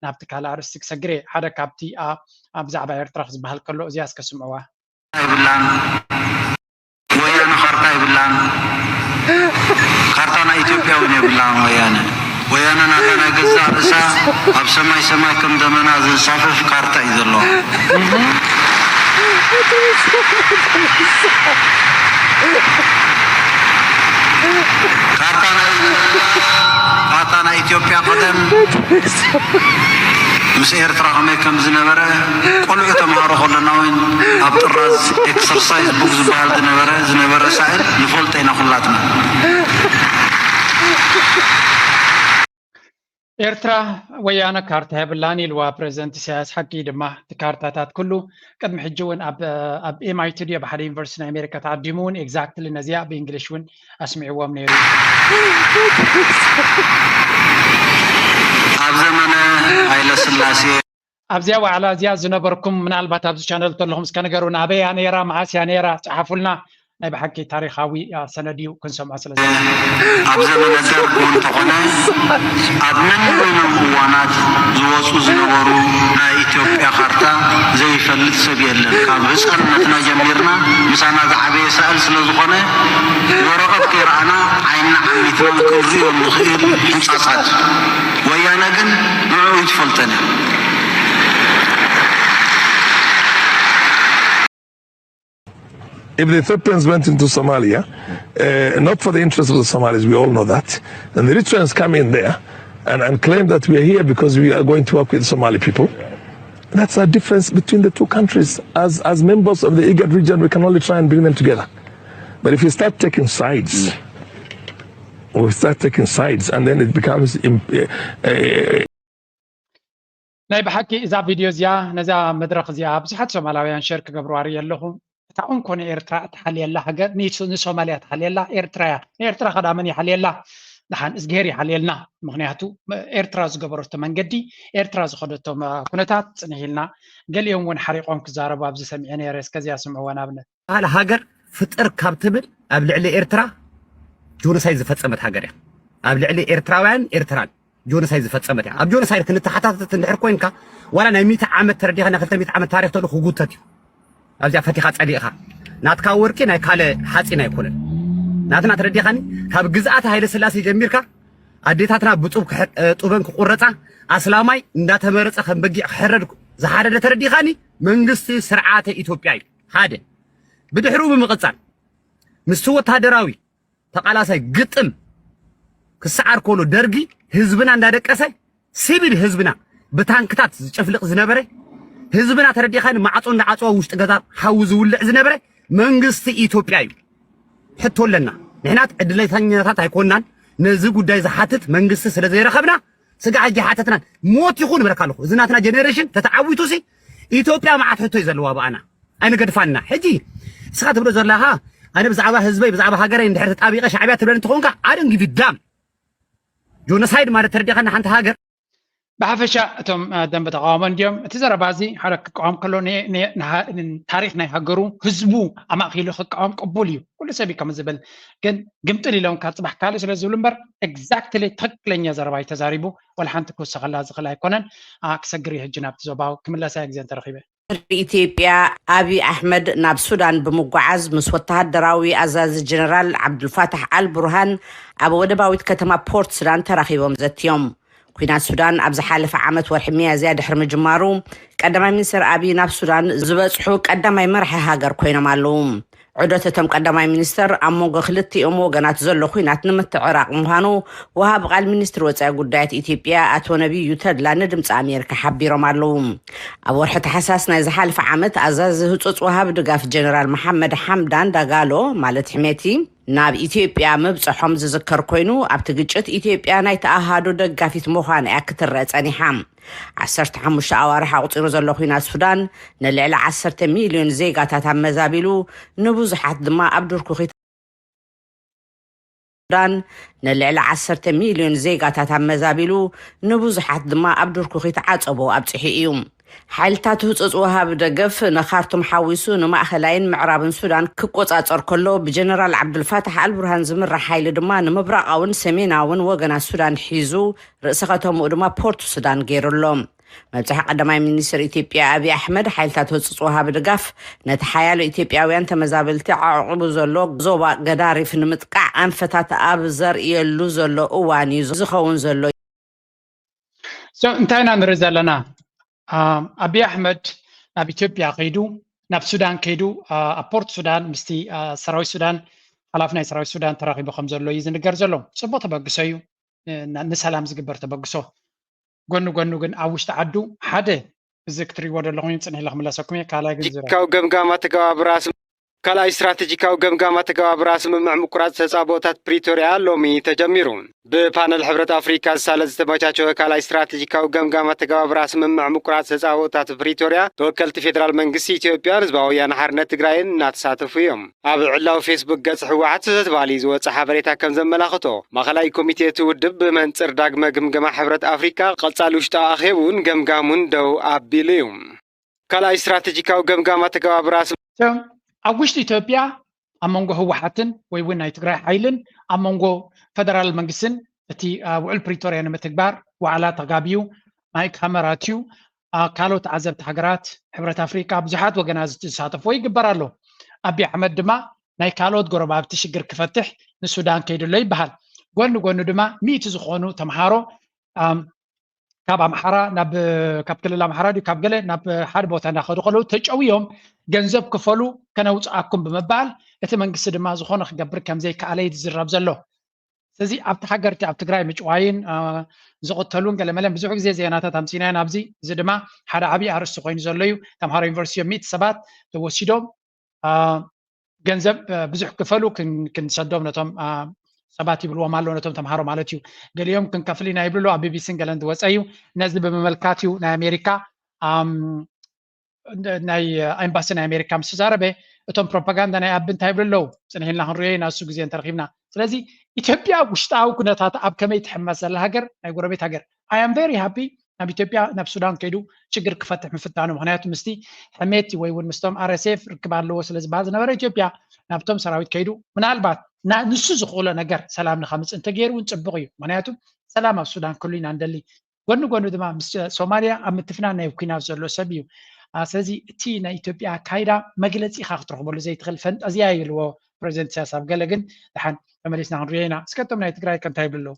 ናብቲ ካልእ ኣርእስቲ ክሰግር እየ። ሓደ ካብቲ ኣ- ኣብ ብዛዕባ ኤርትራ ክዝበሃል ከሎ እዚኣ እስከ ስምዕዋ። የብላን። ወያነ ካርታ የብላን። ካርታ ናይ ኢትዮጵያ እውን የብላን ወያነ። ወያነ ናታ ናይ ገዛእ ርእሳ ኣብ ሰማይ ሰማይ ከም ደመና ዘንሳፍፍ ካርታ እዩ ዘለዋ። ካርታ ናይ ካርታ ናይ ኢትዮጵያ ቀደም ምስ ኤርትራ ከመይ ከም ዝነበረ ቆልዑ ተምሃሮ ከለና እውን ኣብ ጥራዝ ኤክሰርሳይዝ ቡክ ዝበሃል ዝነበረ ዝነበረ ሳእል ንፈልጦ ኢና ኩላትና። ኤርትራ ወያነ ካርታ የብላን ኢልዋ ፕረዚደንት ኢሳያስ። ሓቂ ድማ እቲ ካርታታት ኩሉ ቅድሚ ሕጂ እውን ኣብ ኣብ ኤምኣይቲ ድዮ ኣብ ሓደ ዩኒቨርሲቲ ናይ ኣሜሪካ ተዓዲሙ እውን ኤግዛክትሊ ነዚኣ ብእንግሊሽ እውን ኣስሚዕዎም ነይሩ። ኣብ ዘመነ ሃይለ ስላሴ ኣብዚኣ ዋዕላ እዚኣ ዝነበርኩም ምናልባት ኣብዚ ቻነል ተለኹም እስከ ንገሩና፣ ኣበይ እያ ነይራ፣ መዓስ እያ ነይራ፣ ጸሓፉልና። ናይ ብሓቂ ታሪኻዊ ሰነድ እዩ፣ ክንሰምዖ ስለ ዘለና። ኣብ ዘመነ ደርግ እውን እንተኾነ ኣብ ነንበይኖም እዋናት ዝወፁ ዝነበሩ ናይ ኢትዮጵያ ካርታ ዘይፈልጥ ሰብ የለን። ካብ ህፃንነትና ጀሚርና ምሳና ዝዓበየ ሳእል ስለ ዝኾነ ወረቐት ከይረኣና ዓይንና ዓሚትና ክንሪኦ ንኽእል ሕንፃፃት። ወያነ ግን ንዕኡ ይትፈልጠን። If the Ethiopians went into Somalia, uh, not for the interest of the Somalis, we all know that, and the Eritreans come in there and, and claim that we are here because we are going to work with Somali people, that's a difference between the two countries. As, as members of the IGAD region, we can only try and bring them together. But if we start taking sides, we start taking sides, and then it becomes uh, ናይ ብሓቂ እዛ ቪድዮ እዚኣ ነዛ መድረኽ እዚኣ ብዙሓት ሶማላውያን ሸር ክገብሩ ኣርኢ ኣለኹ። ካብኡ እንኮ ንኤርትራ እትሓልየላ ሃገር ንሶማልያ ትሓልየላ ኤርትራ እያ። ንኤርትራ ከዳ መን ይሓልየላ? ደሓን እዝግሄር ይሓልየልና። ምክንያቱ ኤርትራ ዝገበረቶ መንገዲ፣ ኤርትራ ዝኸደቶ ኩነታት ጽንሕ ኢልና፣ ገሊኦም እውን ሓሪቆም ክዛረቡ ኣብዚ ሰሚዐ ነይረ። እስከዚኣ ስምዕዋ ንኣብነት። በዓል ሃገር ፍጥር ካብ ትብል ኣብ ልዕሊ ኤርትራ ጆኖሳይድ ዝፈጸመት ሃገር እያ። ኣብ ልዕሊ ኤርትራውያን ኤርትራን ጆኖሳይድ ዝፈጸመት እያ። ኣብ ጆኖሳይድ ክንተሓታተት እንድሕር ኮይንካ ዋላ ናይ ሚእቲ ዓመት ተረዲኻ ናይ ክልተ ሚእቲ ዓመት ታሪኽ ተሉ ክጉተት እዩ። ኣብዚኣ ፈቲኻ ጸሊእኻ ናትካ ወርቂ ናይ ካልእ ሓጺን ኣይኮነን። ናትና ተረዲኻኒ ካብ ግዝኣት ሃይለ ስላሴ ጀሚርካ ኣዴታትና ብጡብ ጡበን ክቁረጻ ኣስላማይ እንዳተመረጸ ከም በጊዕ ክሕረድ ዝሓረደ ተረዲኻኒ መንግስቲ ስርዓተ ኢትዮጵያ እዩ። ሓደ ብድሕሩ ብምቕጻል ምስቲ ወታደራዊ ተቃላሳይ ግጥም ክሰዓር ከሎ ደርጊ ህዝብና እንዳደቀሰ ሲቪል ህዝብና ብታንክታት ዝጨፍልቕ ዝነበረ ህዝብና ተረዲኻኒ ማዕጾ እንዳዓጽዋ ውሽጢ ገዛ ሓዊ ዝውልዕ ዝነበረ መንግስቲ ኢትዮጵያ እዩ። ሕቶ ኣለና። ንሕናት ዕድለተኛታት ኣይኮናን። ነዚ ጉዳይ ዝሓትት መንግስቲ ስለ ዘይረኸብና ስጋዕ ሕጂ ሓተትናን ሞት ይኹን እብለካ ኣለኹ። እዚ ናትና ጀኔሬሽን ተተዓዊቱ ሲ ኢትዮጵያ መዓት ሕቶ እዩ ዘለዋ ብኣና ኣይንገድፋና። ሕጂ እስኻ ትብሎ ዘለኻ ኣነ ብዛዕባ ህዝበይ ብዛዕባ ሃገረይ እንድሕር ተጣቢቀ ሻዕብያ ትብለኒ እንተኾንካ ኣደን ጊቪ ዳም ጆኖሳይድ ማለት ተረዲኻና ሓንቲ ሃገር ብሓፈሻ እቶም ደንበ ተቃውሞ እንዲዮም። እቲ ዘረባ እዚ ሓደ ክቃወም ከሎ ታሪክ ናይ ሃገሩ ህዝቡ ኣማእኪሉ ክቃወም ቅቡል እዩ። ኩሉ ሰብ እዩ ከም ዝብል ግን ግምጥል ኢሎም ካብ ፅባሕ ካልእ ስለ ዝብሉ እምበር ኤግዛክትሊ ትክክለኛ ዘረባ እዩ ተዛሪቡ። ወላ ሓንቲ ክውሰኸላ ዝኽእል ኣይኮነን። ክሰግር እዩ ሕጂ ናብቲ ዞባዊ ክምለሳ ግዜ እንተረኺበ። ኢትዮጵያ ኣብይ ኣሕመድ ናብ ሱዳን ብምጓዓዝ ምስ ወተሃደራዊ ኣዛዚ ጀነራል ዓብዱልፋታሕ ኣል ቡርሃን ኣብ ወደባዊት ከተማ ፖርት ሱዳን ተራኺቦም ዘትዮም። ኩናት ሱዳን ኣብ ዝሓለፈ ዓመት ወርሒ ሚያዝያ ድሕሪ ምጅማሩ ቀዳማይ ሚኒስትር ኣብይ ናብ ሱዳን ዝበፅሑ ቀዳማይ መራሒ ሃገር ኮይኖም ኣለዉ። ዑደት እቶም ቀዳማይ ሚኒስትር ኣብ መንጎ ክልቲኦም ወገናት ዘሎ ኩናት ንምትዕራቕ ምዃኑ ወሃቢ ቃል ሚኒስትሪ ወፃኢ ጉዳያት ኢትዮጵያ ኣቶ ነቢዩ ተድላ ንድምፂ ኣሜሪካ ሓቢሮም ኣለዉ። ኣብ ወርሒ ታሕሳስ ናይ ዝሓለፈ ዓመት ኣዛዚ ህፁፅ ወሃቢ ድጋፍ ጀነራል መሓመድ ሓምዳን ዳጋሎ ማለት ሕሜቲ ናብ ኢትዮጵያ ምብፅሖም ዝዝከር ኮይኑ ኣብቲ ግጭት ኢትዮጵያ ናይቲ ኣሃዱ ደጋፊት ምዃና እያ ክትረአ ፀኒሓ። ዓሰርተ ሓሙሽተ ኣዋርሕ ኣቑፂሩ ዘሎ ኩናት ሱዳን ንልዕሊ ዓሰርተ ሚልዮን ዜጋታት ኣመዛቢሉ ንብዙሓት ድማ ኣብ ድርኩኺት ሱዳን ንልዕሊ ዓሰርተ ሚልዮን ዜጋታት ኣመዛቢሉ ንብዙሓት ድማ ኣብ ድርኩኺት ዓፀቦ ኣብፂሑ እዩ። ሓይልታት ህፁፅ ወሃቢ ደገፍ ንካርቱም ሓዊሱ ንማእኸላይን ምዕራብን ሱዳን ክቆፃፀር ከሎ ብጀነራል ዓብዱልፋታሕ ኣልቡርሃን ዝምራሕ ሓይሊ ድማ ንምብራቃውን ሰሜናውን ወገናት ሱዳን ሒዙ ርእሲ ከተምኡ ድማ ፖርት ሱዳን ገይሩ ኣሎ። መብፅሒ ቀዳማይ ሚኒስትር ኢትዮጵያ ኣብይ ኣሕመድ ሓይልታት ህፁፅ ወሃቢ ድጋፍ ነቲ ሓያሎ ኢትዮጵያውያን ተመዛበልቲ ዓቂቡ ዘሎ ዞባ ገዳሪፍ ንምጥቃዕ ኣንፈታት ኣብ ዘርእየሉ ዘሎ እዋን እዩ ዝኸውን ዘሎ። እንታይ ኢና ንርኢ ዘለና? ኣብይ ኣሕመድ ናብ ኢትዮጵያ ከይዱ ናብ ሱዳን ከይዱ ኣብ ፖርት ሱዳን ምስቲ ሰራዊት ሱዳን ሓላፊ ናይ ሰራዊት ሱዳን ተራኺቡ ከም ዘሎ እዩ ዝንገር ዘሎ። ፅቡቅ ተበግሶ እዩ። ንሰላም ዝግበር ተበግሶ ጎኒ ጎኑ ግን ኣብ ውሽጢ ዓዱ ሓደ እዚ ክትሪእዎ ዘለኹም እዩ ፅንሕ ኢለ ክምለሰኩም እየ ካልኣይ ግን ዝረ ስትራቴጂካዊ ገምጋም ኣተገባብራ ስም- ካልኣይ ስትራቴጂካዊ ገምጋም ኣተገባብራ ስምምዕ ምቁራፅ ተፃብኦታት ፕሪቶርያ ሎሚ ተጀሚሩ። ብፓነል ሕብረት ኣፍሪካ ዝሳለጥ ዝተመቻቸወ ካልኣይ ስትራቴጂካዊ ገምጋም ኣተገባብራ ስምምዕ ምቁራፅ ተፃብኦታት ፕሪቶርያ ተወከልቲ ፌደራል መንግስቲ ኢትዮጵያን ህዝባዊ ወያነ ሓርነት ትግራይን እናተሳተፉ እዮም። ኣብ ዕላዊ ፌስቡክ ገጽ ህወሓት ሰተት ባሊ ዝወጸ ሓበሬታ ከም ዘመላኽቶ፣ ማእኸላይ ኮሚቴ እቲ ውድብ ብመንጽር ዳግመ ግምገማ ሕብረት ኣፍሪቃ ቀጻሊ ውሽጣዊ ኣኼብኡን ገምጋሙን ደው ኣቢሉ እዩ። ካልኣይ ስትራቴጂካዊ ገምጋም ኣተገባብራ ስም- ኣብ ውሽጢ ኢትዮጵያ ኣብ መንጎ ህወሓትን ወይ እውን ናይ ትግራይ ሓይልን ኣብ መንጎ ፈደራል መንግስትን እቲ ውዕል ፕሪቶርያ ንምትግባር ዋዕላ ተጋቢዩ ማይክ ሃመር ኣትዩ። ካልኦት ተዓዘብቲ ሃገራት ሕብረት ኣፍሪቃ ብዙሓት ወገናት ዝሳተፍዎ ይግበር ኣሎ። ኣቢ ኣሕመድ ድማ ናይ ካልኦት ጎረባብቲ ሽግር ክፈትሕ ንሱዳን ከይድሎ ይበሃል። ጎኒ ጎኑ ድማ ሚእቲ ዝኾኑ ተምሃሮ ካብ ኣምሓራ ናብ ካብ ክልል ኣምሓራ ድዩ ካብ ገለ ናብ ሓደ ቦታ እናኸዱ ከለዉ ተጨውዮም ገንዘብ ክፈሉ ከነውፅኣኩም ብምባል እቲ መንግስቲ ድማ ዝኾነ ክገብር ከምዘይከኣለ እዩ ዝዝረብ ዘሎ። ስለዚ ኣብቲ ሃገርቲ ኣብ ትግራይ ምጭዋይን ዝቕተሉን ገለመለን ብዙሕ ግዜ ዜናታት ኣምፂናዮ ናብዚ። እዚ ድማ ሓደ ዓብዪ ኣርእስቲ ኮይኑ ዘሎ እዩ። ተምሃሮ ዩኒቨርሲቲ እዮም ሚእቲ ሰባት ተወሲዶም ገንዘብ ብዙሕ ክፈሉ ክንሰዶም ነቶም ሰባት ይብልዎም ኣለዉ ነቶም ተምሃሮ ማለት እዩ። ገሊኦም ክንከፍል ኢና ይብሉ ኣለዉ ኣብ ቢቢሲን ገለን ዝወፀ እዩ። ነዚ ብምምልካት እዩ ናይ ኣሜሪካ ናይ ኤምባሲ ናይ ኣሜሪካ ምስ ተዛረበ እቶም ፕሮፓጋንዳ ናይ ኣቢ እንታይ ይብሉ ኣለዉ? ጽንሕ ኢልና ክንሪኦ ኢና፣ እሱ ግዜ እንተረኺብና። ስለዚ ኢትዮጵያ ውሽጣዊ ኩነታት ኣብ ከመይ ትሕመስ ዘላ ሃገር፣ ናይ ጎረቤት ሃገር። I am very happy ናብ ኢትዮጵያ፣ ናብ ሱዳን ከይዱ ችግር ክፈትሕ ምፍታኑ። ምኽንያቱ ምስቲ ሕሜቲ ወይ እውን ምስቶም ኣር ኤስ ኤፍ ርክብ ኣለዎ ስለ ዝበሃል ዝነበረ ኢትዮጵያ ናብቶም ሰራዊት ከይዱ ምናልባት ና-፣ ንሱ ዝኽእሎ ነገር ሰላም ንኸምፅእ እንተገይሩ እውን ፅቡቕ እዩ። ምኽንያቱ ሰላም ኣብ ሱዳን ክህሉ ኢና ንደሊ። ጎኒ ጎኒ ድማ ምስ ሶማልያ ኣብ ምትፍናን ናይ ኩናት ዘሎ ሰብ እዩ። አ፣ ስለዚ እቲ ናይ ኢትዮጵያ ኣካይዳ መግለፂ ኢኻ ክትረኽበሉ ዘይትኽእል ፈንጠዝያ ይልዎ ፕሬዚደንት ኢሳያስ። ኣብ ገለ ግን ደሓን ተመሊስና ክንሪኦ ኢና። እስከ እቶም ናይ ትግራይ ከ እንታይ ይብሉ ኣለዉ?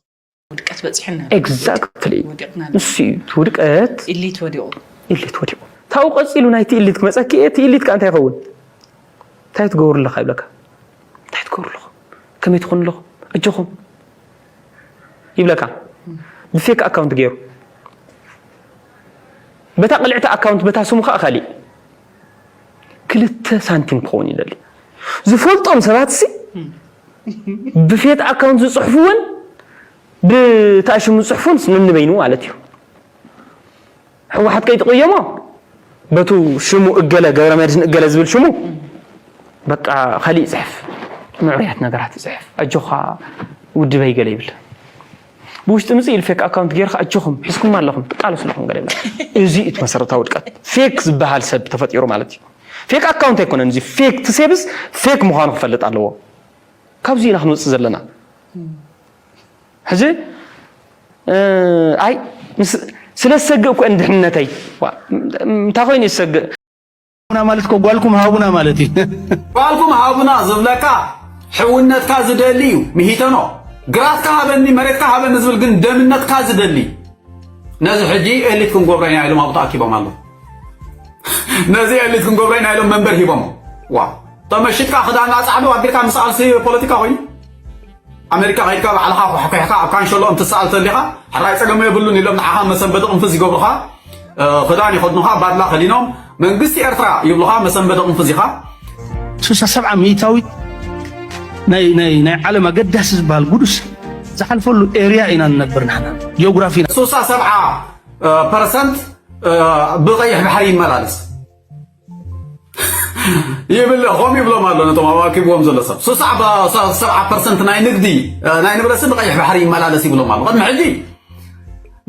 ውድቀት በፂሑና ኤግዛክትሊ ወዲቕና ንሱ እዩ እቲ ውድቀት ኢሊት ወዲቑ ኢሊት ወዲቑ ታው ቀፂሉ ናይቲ ኢሊት ክመፀኪ እየ እቲ ኢሊት ከዓ እንታይ ይኸውን እንታይ ትገብሩ ኣለካ ይብለካ እንታይ ትገብሩ ኣለኹም ከመይ ትኾኑ ኣለኹም ኣጆኹም ይብለካ ብፌክ ኣካውንት ገይሩ በታ ቅልዕቲ ኣካውንት በታ ስሙ ከዓ ካሊእ ክልተ ሳንቲም ክኸውን ይደሊ ዝፈልጦም ሰባት ሲ ብፌት ኣካውንት ዝፅሕፉ እውን ብታሽሙ ዝፅሕፉን ንንበይኑ ማለት እዩ ህወሓት ከይትቕየሞ በቱ ሽሙ እገለ ገብረ መድህን እገለ ዝብል ሽሙ በቃ ካሊእ ይፅሕፍ ምዕሩያት ነገራት ይፅሕፍ ኣጆኻ ውድበይ ገለ ይብል ብውሽጢ ምፅእ ኢሉ ፌክ ኣካውንት ጌርካ ኣጆኹም ሒዝኩም ኣለኹም ትቃለሱ ኣለኹም ገለ ይብል እዚ እቲ መሰረታዊ ውድቀት ፌክ ዝበሃል ሰብ ተፈጢሩ ማለት እዩ ፌክ ኣካውንት ኣይኮነን እዚ ፌክ ትሴብስ ፌክ ምዃኑ ክፈልጥ ኣለዎ ካብዚ ኢና ክንወፅእ ዘለና ሕዚ ኣይ ስለ ዝሰግእ እኮ እንድሕንነተይ እንታይ ኮይኑ ይሰግእ ሃቡና ማለት እኮ ጓልኩም ሃቡና ማለት እዩ። ጓልኩም ሃቡና ዝብለካ ሕውነትካ ዝደሊ እዩ ምሂተኖ ግራትካ ሃበኒ መሬትካ ሃበኒ ዝብል ግን ደምነትካ ዝደሊ ነዚ ሕጂ ኤሊት ክንጎብረና ኢሎም ኣብኡ ተኣኪቦም ኣለዉ ነዚ ኤሊት ክንጎብረና ኢሎም መንበር ሂቦም ዋ ተመሽጥካ ክዳን ኣፃዕዶ ኣቢልካ ምስ ኣልሲ ፖለቲካ ኮይኑ ኣሜሪካ ከይድካ ባዕልኻ ኩሕኩሕካ ኣብ ካንሸሎኦም ትሰኣል ተሊኻ ሕራይ ፀገም የብሉን ኢሎም ንዓኻ መሰንበዲ ቅንፍዝ ይገብሩኻ ክዳን ይኸድኑኻ ባድላ ከዲኖም መንግስቲ ኤርትራ ይብሉኻ መሰንበዲ ቅንፍዝ ኢኻ ስሳ ሰብዓ ሚእታዊት ናይ ናይ ናይ ዓለም ኣገዳሲ ዝበሃል ጉዱስ ዝሓልፈሉ ኤርያ ኢና ንነብር ንሕና ጂኦግራፊና ሱሳ ሰብዓ ፐርሰንት ብቐይሕ ባሕሪ ይመላለስ ይብል ኸም ይብሎም ኣሎ ነቶም ኣዋኪብዎም ዘሎ ሰብ ሱሳ ሰብዓ ፐርሰንት ናይ ንግዲ ናይ ንብረሲ ብቐይሕ ባሕሪ ይመላለስ ይብሎም ኣሎ ቅድሚ ሕጂ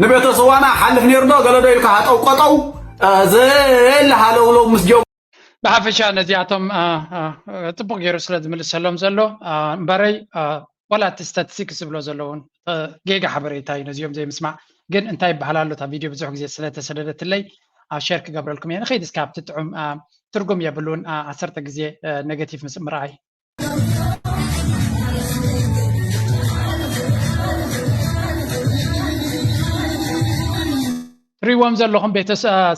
ንቤተሰዋና ሓልፍ ነይሩ ዶ ገለ ዶ ኢልካ ሃጠው ቆጠው ዘየለ ሃለውለው ምስ ጀው ብሓፈሻ ነዚኣቶም ጽቡቕ ገይሩ ስለ ዝምልሰሎም ዘሎ እምበረይ ዋላ እቲ ስታቲስቲክስ ዝብሎ ዘለውን ጌጋ ሓበሬታ እዩ ነዚኦም ዘይምስማዕ ግን እንታይ ይበሃል ኣሎ እታ ቪድዮ ብዙሕ ግዜ ስለተሰደደትለይ ኣብ ሸር ክገብረልኩም እየ ንኸይድ እስካ ኣብቲ ጥዑም ትርጉም የብሉን ዓሰርተ ግዜ ኔጋቲቭ ምስ ምርኣይ ትሪእዎም ዘለኹም ቤተ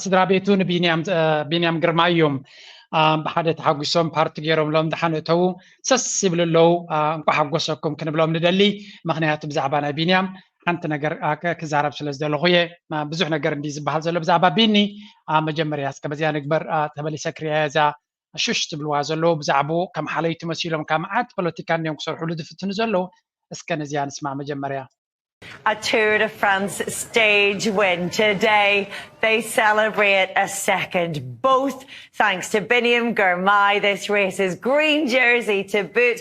ስድራ ቤቱ ንቢንያም ቢንያም ግርማ እዮም ብሓደ ተሓጒሶም ፓርቲ ገይሮምሎም ደሓን እተዉ ሰስ ይብሉ ኣለዉ እንኳ ሓጎሰኩም ክንብሎም ንደሊ ምክንያቱ ብዛዕባ ናይ ቢንያም ሓንቲ ነገር ክዛረብ ስለ ዝደለኹ እየ ብዙሕ ነገር እንዲ ዝበሃል ዘሎ ብዛዕባ ቢኒ መጀመርያ እስከ በዚኣ ንግበር ተመሊሰ ክሪያ እዛ ሽሽ ትብልዋ ዘለዉ ብዛዕባኡ ከም ሓለይቲ መሲሎም ካብ መዓት ፖለቲካ እንዲዮም ክሰርሕሉ ዝፍትኑ ዘለዉ እስከ ነዚኣ ንስማዕ መጀመርያ A Tour de France stage win today. They celebrate a second, both thanks to Biniam Girmay, this race's green jersey to boot.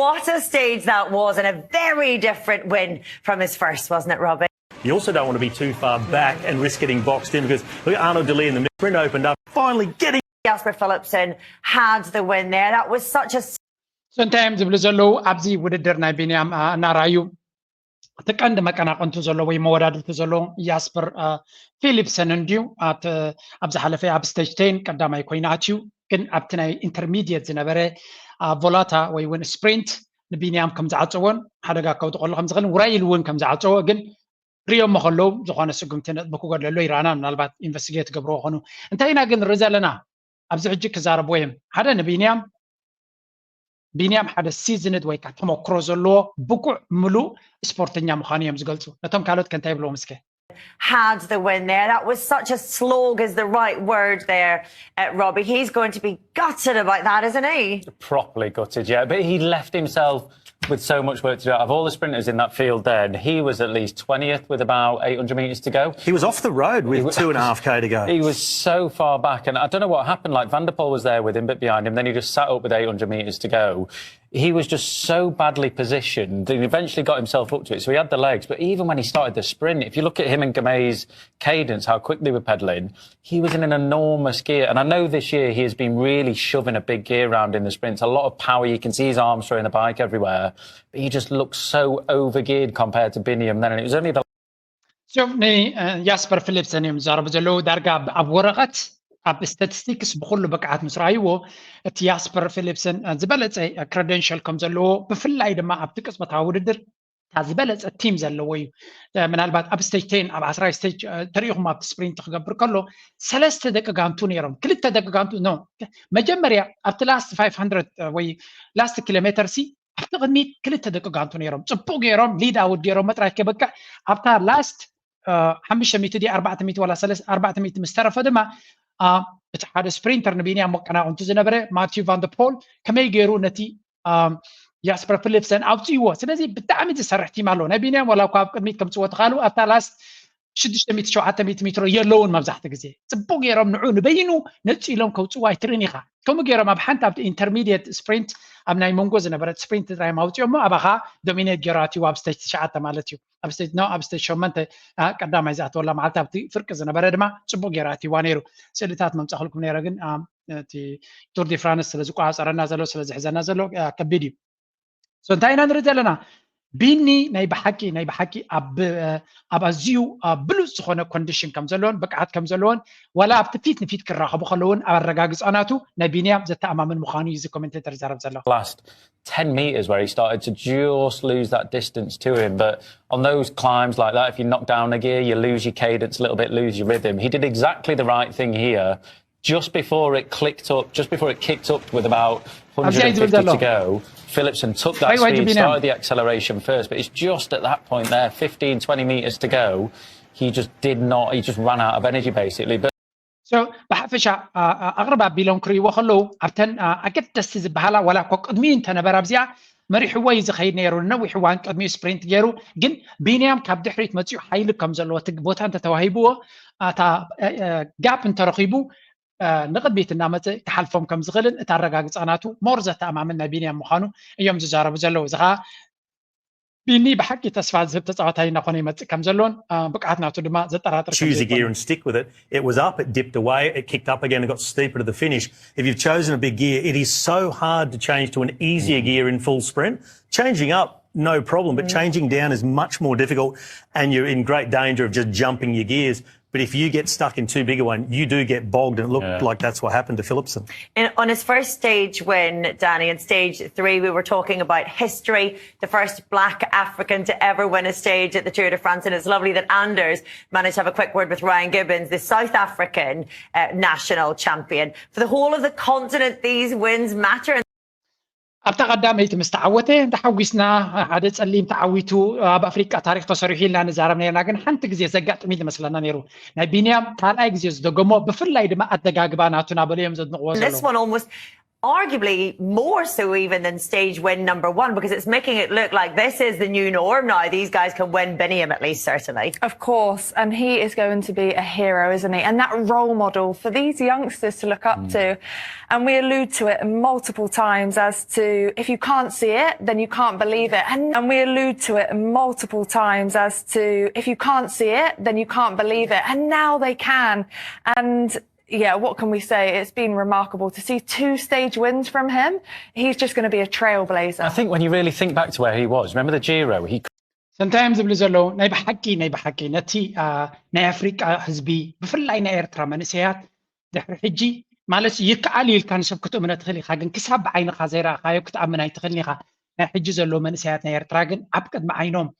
What a stage that was, and a very different win from his first, wasn't it, Robbie? You also don't want to be too far back and risk getting boxed in because look at Arnaud De Lee in the sprint opened up, finally getting. Jasper Philipsen had the win there. That was such a so እንታይ እዮም ዝብሉ ዘለዉ ኣብዚ ውድድር ናይ ቢንያም እናረኣዩ እቲ ቀንዲ መቀናቅንቱ ዘሎ ወይ መወዳድርቱ ዘሎ ያስፐር ፊሊፕሰን እንድዩ ኣብ ዝሓለፈ ኣብ ስቴጅ ቴን ቀዳማይ ኮይኑ ኣትዩ ግን ኣብቲ ናይ ኢንተርሚድየት ዝነበረ ቮላታ ወይ እውን ስፕሪንት ንቢንያም ከም ዝዓፀዎን ሓደጋ ከውድቀሉ ከም ዝኽእል ውራይ ኢሉ እውን ከም ዝዓፀዎ ግን ሪኦሞ ከለዉ ዝኾነ ስጉምቲ ነጥቢ ክጎድለሉ ይረኣና ምናልባት ኢንቨስቲጌት ገብርዎ ኾኑ እንታይ ኢና ግን ንርኢ ዘለና ኣብዚ ሕጂ ክዛረብዎ እዮም ሓደ ንቢንያም ቢንያም ሓደ ሲዝንድ ወይ ከዓ ተመክሮ ዘለዎ ብቁዕ ምሉእ ስፖርተኛ ምዃኑ እዮም ዝገልፁ ነቶም ካልኦት ከ እንታይ ይብልዎም እስከ had the win there. That was such a slog, is the right word there, uh, Robbie. He's going to be gutted about that, isn't he? Properly gutted, yeah. But he left himself with so much work to do out of all the sprinters in that field, then he was at least twentieth with about eight hundred metres to go. He was off the road with two and a half K to go. He was so far back, and I don't know what happened. Like, Van der Poel was there with him, but behind him, then he just sat up with eight hundred metres to go. He was just so badly positioned and eventually got himself up to it. So he had the legs, but even when he started the sprint, if you look at him and Girmay's cadence, how quick they were pedalling, he was in an enormous gear. And I know this year he has been really shoving a big gear around in the sprints. A lot of power. You can see his arms throwing the bike everywhere. But he just looked so overgeared compared to Biniam then. And it was only the ሶ ንያስፐር ፊሊፕሰን እዮም ዝዛረቡ ዘለዉ። ዳርጋ ኣብ ወረቐት ኣብ ስታቲስቲክስ ብኩሉ ብቅዓት ምስ ረኣይዎ እቲ ያስፐር ፊሊፕሰን ዝበለፀ ክረደንሽል ከም ዘለዎ ብፍላይ ድማ ኣብቲ ቅፅበታዊ ውድድር እታ ዝበለፀ ቲም ዘለዎ እዩ። ምናልባት ኣብ ስቴጅ ቴን ኣብ ዓስራይ ስቴጅ ተሪኢኹም ኣብቲ ስፕሪንት ክገብር ከሎ ሰለስተ ደቂ ጋንቱ ነይሮም። ክልተ ደቂ ጋንቱ ኖ መጀመርያ ኣብቲ ላስት ፋይቭ ሃንድረድ ወይ ላስት ኪሎ ሜተር ሲ ኣብቲ ቅድሚት ክልተ ደቂ ጋንቱ ነይሮም። ፅቡቅ ገይሮም ሊድ ኣውት ገይሮም መጥራይ ከበቅዕ ኣብታ ላስት ሓሙሽተ ሚእቲ ድዩ ኣርባዕተ ሚእቲ ዋላ ኣርባዕተ ሚእቲ ምስ ተረፈ ድማ እቲ ሓደ ስፕሪንተር ንቢንያም መቀናቕንቱ ዝነበረ ማቲዩ ቫንደፖል ከመይ ገይሩ ነቲ ያስፐር ፊሊፕሰን ኣውፅእዎ። ስለዚ ብጣዕሚ ዝሰርሕ ቲም ኣሎ ናይ ቢንያም ዋላ እኳ ኣብ ቅድሚት ከምፅዎ ተኻሉ ኣብታ ላስት ሽዱሽተ ሚእቲ ሸውዓተ ሚእቲ ሜትሮ የለውን መብዛሕትኡ ግዜ ፅቡቅ ገይሮም ንዑ ንበይኑ ነፂሎም ከውፅዎ ኣይትርን ኢኻ። ከምኡ ገይሮም ኣብ ሓንቲ ኣብቲ ኢንተርሚዲየት ስፕሪንት ኣብ ናይ መንጎ ዝነበረት ስፕሪንት ጥራይ ኣውፅኦሞ ኣባኻ ዶሚኔት ገይሩ ኣትይዎ ኣብ ስቴጅ ትሽዓተ ማለት እዩ። ኣብ ስቴጅ ኖ ኣብ ስቴጅ ሸመንተ ቀዳማይ ዝኣተወላ መዓልቲ ኣብቲ ፍርቂ ዝነበረ ድማ ፅቡቅ ገይሩ ኣትይዋ ነይሩ። ስእልታት መምፃእክልኩም ነይረ ግን እቲ ቱር ዲ ፍራንስ ስለ ዝቆፃፀረና ዘሎ ስለ ዝሕዘና ዘሎ ከቢድ እዩ። ሶ እንታይ ኢና ንርኢ ዘለና? ቢኒ ናይ ብሓቂ ናይ ብሓቂ ኣብ ኣዝዩ ብሉፅ ዝኾነ ኮንዲሽን ከም ዘለዎን ብቅዓት ከም ዘለዎን ዋላ ኣብቲ ፊት ንፊት ክራኸቡ ከለውን ኣረጋግፃ ናቱ ናይ ቢንያም ዘተኣማምን ምዃኑ እዩ እዚ ኮሜንቴተር ይዛረብ ዘሎ። last ten meters where he started to just lose that distance to him. But on those climbs like that, if you knock down a gear, you lose your cadence a little bit, lose your rhythm. He did exactly the right thing here. Just before it clicked up, just before it kicked up with about one hundred fifty to go, Philipsen took that speed, started the acceleration first, but it's just at that point there, fifteen, twenty meters to go, he just did not, he just ran out of energy basically. But so ብሓፈሻ ኣቕርብ ኣቢሎም ክርእይዎ ከለዉ ኣብተን ኣገደስቲ ዝበሃላ ዋላ እኮ ቅድሚኡ እንተነበረ ኣብዚኣ መሪሕዎ እዩ ዝኸይድ ነይሩ። ነዊሕ እዋን ቅድሚኡ ስፕሪንት ገይሩ ግን ቢንያም ካብ ድሕሪት መፂኡ ሓይሊ ከም ዘለዎ እቲ ቦታ እንተተዋሂብዎ እታ ጋፕ እንተረኺቡ ንቕድሚት እናመፀ ክሓልፎም ከም ዝኽእልን እቲ ኣረጋግፃ ናቱ ሞር ዘተኣማምን ናይ ቢንያም ምዃኑ እዮም ዝዛረቡ ዘለዉ። እዚ ከዓ ቢኒ ብሓቂ ተስፋ ዝህብ ተፃዋታይ እናኾነ ይመፅእ ከም ዘሎን ብቅዓት ናቱ ድማ ዘጠራጥር ከም Choose a gear ዘይኮነ and stick with it. It was up, it dipped away, it kicked up again, it got steeper to the finish. If you've chosen a big gear, it is so hard to change to an easier gear in full sprint. Changing up, no problem, but changing down is much more difficult, and you're in great danger of just jumping your gears. But if you get stuck in too big a one, you do get bogged, and it looked Yeah. like that's what happened to Philipsen. In, on his first stage win, Danny, in stage three, we were talking about history, the first black African to ever win a stage at the Tour de France. And it's lovely that Anders managed to have a quick word with Ryan Gibbons, the South African uh, national champion. For the whole of the continent, these wins matter. ኣብታ ቀዳመይቲ ምስ ተዓወተ ተሓጒስና። ሓደ ፀሊም ተዓዊቱ ኣብ ኣፍሪቃ ታሪክ ተሰሪሑ ኢልና ንዛረብ ነርና ግን ሓንቲ ግዜ ዘጋጥም እዩ ዝመስለና ነይሩ። ናይ ቢንያም ካልኣይ ግዜ ዝደገሞ ብፍላይ ድማ ኣደጋግባ ናቱ ናበሉ እዮም ዘድንቅዎ And this ዘለዉ one almost arguably more so even than stage win number one, because it's making it look like this is the new norm now. These guys can win Biniam at least, certainly. Of course, and he is going to be a hero, isn't he? And that role model for these youngsters to look up to. And we allude to it multiple times as to if you can't see it, then you can't believe it. And, and we allude to it multiple times as to if you can't see it, then you can't believe it. And now they can. And yeah, what can we say? It's been remarkable to see two stage wins from him. He's just going to be a trailblazer. I think when you really think back to where he was, remember the Giro? He ሰንታዮም ዝብሉ ዘለዉ ናይ ብሓቂ ናይ ብሓቂ ነቲ ኣ፣ ናይ ኣፍሪቃ ህዝቢ ብፍላይ ናይ ኤርትራ መንእሰያት ድሕሪ ሕጂ ማለት ይከኣል ኢልካ ንሰብ ክትእምኖ ትኽእል ኢኻ፣ ግን ክሳብ ብዓይንኻ ዘይረኣኻዮ ክትኣምን ኣይትኽእልን ኢኻ። ናይ ሕጂ ዘለዉ መንእሰያት ናይ ኤርትራ ግን ኣብ ቅድሚ ዓይኖም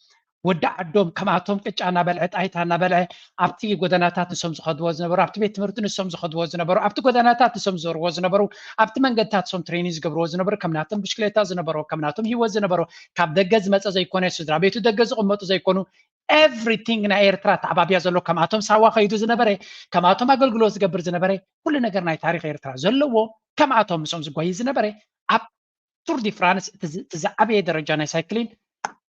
ወዲ ዓዶም ከምኣቶም ቅጫ እናበልዐ ጣይታ እናበልዐ ኣብቲ ጎደናታት ንሶም ዝኸድዎ ዝነበሩ ኣብቲ ቤት ትምህርቲ ንሶም ዝኸድዎ ዝነበሩ ኣብቲ ጎደናታት ንሶም ዝዞርዎ ዝነበሩ ኣብቲ መንገድታት ንሶም ትሬኒንግ ዝገብርዎ ዝነበሩ ከም ናቶም ብሽክሌታ ዝነበሩ ከም ናቶም ሂወት ዝነበሩ ካብ ደገ ዝመፀ ዘይኮነ ስድራ ቤቱ ደገ ዝቕመጡ ዘይኮኑ ኤቭሪቲንግ ናይ ኤርትራ ተዓባብያ ዘሎ ከምኣቶም ሳዋ ከይዱ ዝነበረ ከምኣቶም ኣገልግሎት ዝገብር ዝነበረ ኩሉ ነገር ናይ ታሪክ ኤርትራ ዘለዎ ከምኣቶም ምስኦም ዝጓይ ዝነበረ ኣብ ቱር ዲ ፍራንስ እቲ ዝዓበየ ደረጃ ናይ ሳይክሊን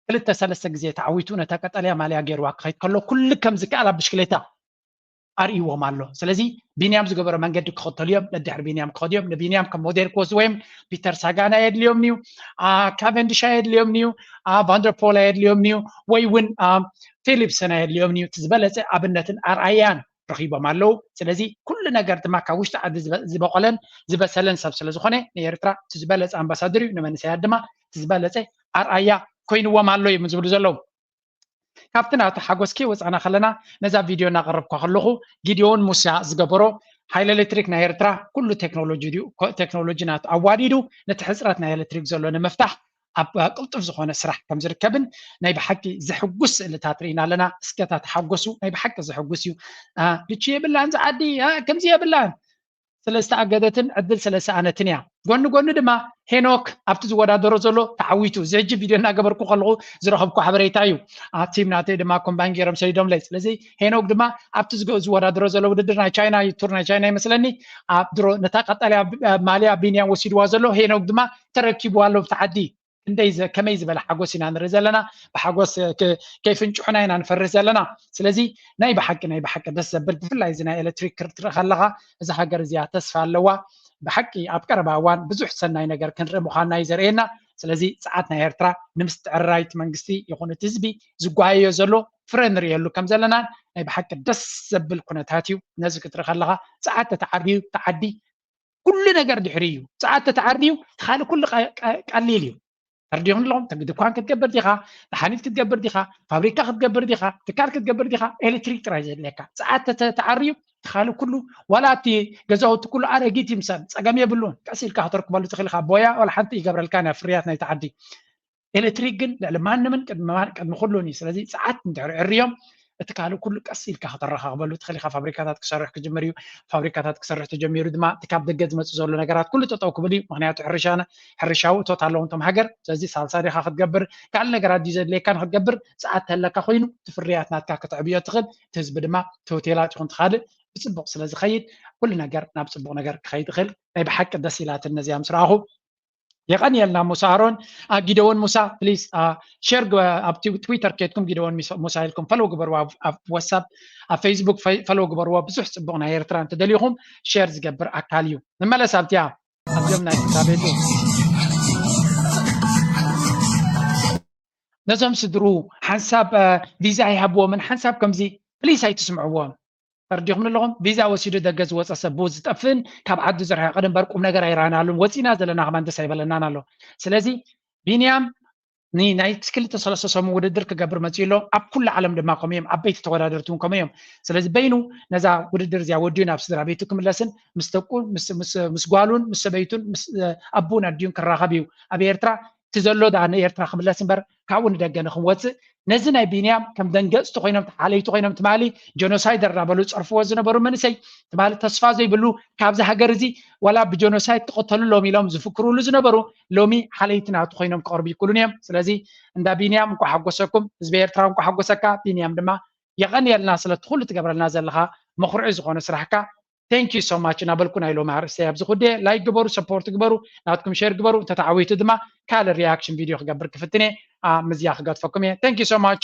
ክልተ ሰለስተ ግዜ ተዓዊቱ ነታ ቀጠልያ ማልያ ገይርዋ ክኸይድ ከሎ ኩሉ ከም ዝከኣል ኣብ ብሽክሌታ ኣርእይዎም ኣሎ። ስለዚ ቢንያም ዝገበሮ መንገዲ ክኸተሉ እዮም፣ ነድሕሪ ቢንያም ክኸዱ እዮም፣ ንቢንያም ከም ሞዴል ክወስድዎ እዮም። ፒተር ሳጋን ኣየድልዮም እዩ፣ ካቨንድሽ ኣየድልዮም እዩ፣ ቫንደርፖል ኣየድልዮም እዩ፣ ወይ እውን ፊሊፕሰን ኣየድልዮም እዩ። እቲ ዝበለፀ ኣብነትን ኣርኣያን ረኺቦም ኣለዉ። ስለዚ ኩሉ ነገር ድማ ካብ ውሽጢ ዓዲ ዝበቆለን ዝበሰለን ሰብ ስለ ዝኾነ ንኤርትራ እቲ ዝበለፀ ኣምባሳደር እዩ፣ ንመንእሰያት ድማ እቲ ዝበለፀ ኣርኣያ ኮይንዎም ኣሎ እዮም ዝብሉ ዘለዉ። ካብቲ ናቱ ሓጎስ ከይወፃና ከለና ነዛ ቪድዮ እናቐረብኳ ከለኹ ጊድዮን ሙሳ ዝገበሮ ሓይሊ ኤሌክትሪክ ናይ ኤርትራ ኩሉ ቴክኖሎጂ ድዩ ቴክኖሎጂ ናቱ ኣዋዲዱ ነቲ ሕፅረት ናይ ኤሌክትሪክ ዘሎ ንምፍታሕ ኣብ ቅልጡፍ ዝኾነ ስራሕ ከም ዝርከብን ናይ ብሓቂ ዘሕጉስ ስእልታት ርኢና ኣለና። እስከ እታ ተሓጎሱ ናይ ብሓቂ ዘሕጉስ እዩ። ልቺ የብላን ዝዓዲ ከምዚ የብላን ስለ ዝተኣገደትን ዕድል ስለ ዝሰኣነትን እያ። ጎኒ ጎኒ ድማ ሄኖክ ኣብቲ ዝወዳደሮ ዘሎ ተዓዊቱ እዚ ሕጂ ቪድዮ እናገበርኩ ከለኹ ዝረኸብኩ ሓበሬታ እዩ። ቲም ናተይ ድማ ኮምባይን ገይሮም ሰዲዶምለይ። ስለዚ ሄኖክ ድማ ኣብቲ ዝወዳደሮ ዘሎ ውድድር ናይ ቻይና ቱር ናይ ቻይና ይመስለኒ ኣብ ድሮ ነታ ቀጠልያ ማልያ ቢንያም ወሲድዋ ዘሎ ሄኖክ ድማ ተረኪብዋ ኣሎ ብቲ ዓዲ። ክንደይ ከመይ ዝበለ ሓጎስ ኢና ንርኢ ዘለና። ብሓጎስ ከይፍንጭሑና ኢና ንፈርህ ዘለና። ስለዚ ናይ ብሓቂ ናይ ብሓቂ ደስ ዘብል ብፍላይ እዚ ናይ ኤሌክትሪክ ክትርኢ ከለኻ እዛ ሃገር እዚኣ ተስፋ ኣለዋ። ብሓቂ ኣብ ቀረባ እዋን ብዙሕ ሰናይ ነገር ክንርኢ ምዃንና እዩ ዘርእየና። ስለዚ ፃዓት ናይ ኤርትራ ንምስትዕርራይ እቲ መንግስቲ ይኹን እቲ ህዝቢ ዝጓየዮ ዘሎ ፍረ ንርእየሉ ከም ዘለናን ናይ ብሓቂ ደስ ዘብል ኩነታት እዩ። ነዚ ክትርኢ ከለኻ ፃዓት ተተዓርዩ ተዓዲ ኩሉ ነገር ድሕሪ እዩ። ፃዓት ተተዓርዩ እቲ ካልእ ኩሉ ቀሊል እዩ። ተርዲኹም ኣለኹም ድኳን ክትገብር ዲኻ፣ መድሓኒት ክትገብር ዲኻ፣ ፋብሪካ ክትገብር ዲኻ፣ ትካል ክትገብር ዲኻ፣ ኤሌክትሪክ ጥራይ ዘድልየካ። ፃዓት ተተዓርዩ እቲ ካልእ ኩሉ ዋላ እቲ ገዛውቲ ኩሉ ኣረጊት ይምሰል ፀገም የብሉን። ቀስ ኢልካ ከተርክበሉ ትኽእል ኢኻ። ቦያ ዋላ ሓንቲ ይገብረልካን እያ ፍርያት ናይቲ ዓዲ። ኤሌክትሪክ ግን ልዕሊ ማንምን ቅድሚ ኩሉን እዩ። ስለዚ ፃዓት እንድሕር ዕርዮም እቲ ካልእ ኩሉ ቀስ ኢልካ ከተረኻኽበሉ ትኽእል ኢኻ። ፋብሪካታት ክሰርሕ ክጅምር እዩ። ፋብሪካታት ክሰርሕ ተጀሚሩ ድማ እቲ ካብ ደገ ዝመፅእ ዘሎ ነገራት ኩሉ ጠጠው ክብል እዩ። ምክንያቱ ሕርሻ ሕርሻዊ እቶት ኣለዎም እቶም ሃገር። ስለዚ ሳልሳ ዲኻ ክትገብር ካልእ ነገራት ድዩ ዘድልየካ ንክትገብር ፃዓት ተለካ ኮይኑ እቲ ፍርያት ናትካ ክትዕብዮ ትኽእል። እቲ ህዝቢ ድማ እቲ ሆቴላት ይኹን ትኻልእ ብፅቡቅ ስለ ዝኸይድ ኩሉ ነገር ናብ ፅቡቅ ነገር ክኸይድ ይኽእል። ናይ ብሓቂ ደስ ኢላትን ነዚኣ ምስ ረኣኹ የቐንየልና ሙሳ ኣሮን። ጊደዎን ሙሳ ፕሊስ ሸር ኣብ ትዊተር ከድኩም ጊደዎን ሙሳ ኢልኩም ፈለው ግበርዎ። ኣብ ዋትሳፕ ኣብ ፌስቡክ ፈለው ግበርዎ። ብዙሕ ፅቡቕ ናይ ኤርትራ እንተደሊኹም ሸር ዝገብር ኣካል እዩ። ንመለስ ኣብቲያ ኣብዞም ናይ ስድራ ቤቱ ነዞም ስድሩ ሓንሳብ ቪዛ ይሃብዎምን ሓንሳብ ከምዚ ፕሊስ ኣይትስምዕዎም። ተረዲኹም ኣለኹም? ቪዛ ወሲዱ ደገ ዝወፀ ሰብ ብኡ ዝጠፍእን ካብ ዓዱ ዝርሕቕን እምበር ቁም ነገር ኣይረኣናሉን። ወፂና ዘለና ከማን ደስ ኣይበለናን ኣሎ። ስለዚ ቢንያም ናይ ክልተ ሰለስተ ሰሙን ውድድር ክገብር መፅኡ ኣሎ። ኣብ ኩሉ ዓለም ድማ ከምኡ እዮም። ዓበይቲ ተወዳደርቲ እውን ከምኡ እዮም። ስለዚ በይኑ ነዛ ውድድር እዚኣ ወዲኡ ናብ ስድራ ቤቱ ክምለስን ምስ ደቁ ምስ ጓሉን ምስ ሰበይቱን ምስ ኣቡን ኣዲዩን ክራኸብ እዩ። ኣብ ኤርትራ እቲ ዘሎ ደኣ ንኤርትራ ክምለስ እምበር ካብኡ ንደገ ንክንወፅእ ነዚ ናይ ቢንያም ከም ደንገፅቲ ኮይኖም ተሓለይቲ ኮይኖም ትማሊ ጀኖሳይደር እናበሉ ዝፀርፍዎ ዝነበሩ መንእሰይ ትማሊ ተስፋ ዘይብሉ ካብዚ ሃገር እዚ ዋላ ብጀኖሳይድ ትቐተሉ ሎም ኢሎም ዝፍክሩሉ ዝነበሩ ሎሚ ሓለይቲ ናቱ ኮይኖም ክቐርቡ ይክእሉን እዮም። ስለዚ እንዳ ቢንያም እንኳ ሓጎሰኩም፣ ህዝቢ ኤርትራ እንኳ ሓጎሰካ። ቢንያም ድማ የቐንየልና ስለቲ ኩሉ ትገብረልና ዘለኻ መኹርዒ ዝኾነ ስራሕካ። Thank you so much እናበልኩ ናይ ሎሚ ኣርእስተይ ኣብዚ ኩዴ ላይክ ግበሩ፣ ሰፖርት ግበሩ፣ ናትኩም ሼር ግበሩ። እንተተዓዊቱ ድማ ካልእ ሪያክሽን ቪድዮ ክገብር ክፍትን እየ። ምስዚኣ ክገድፈኩም እየ። Thank you so much።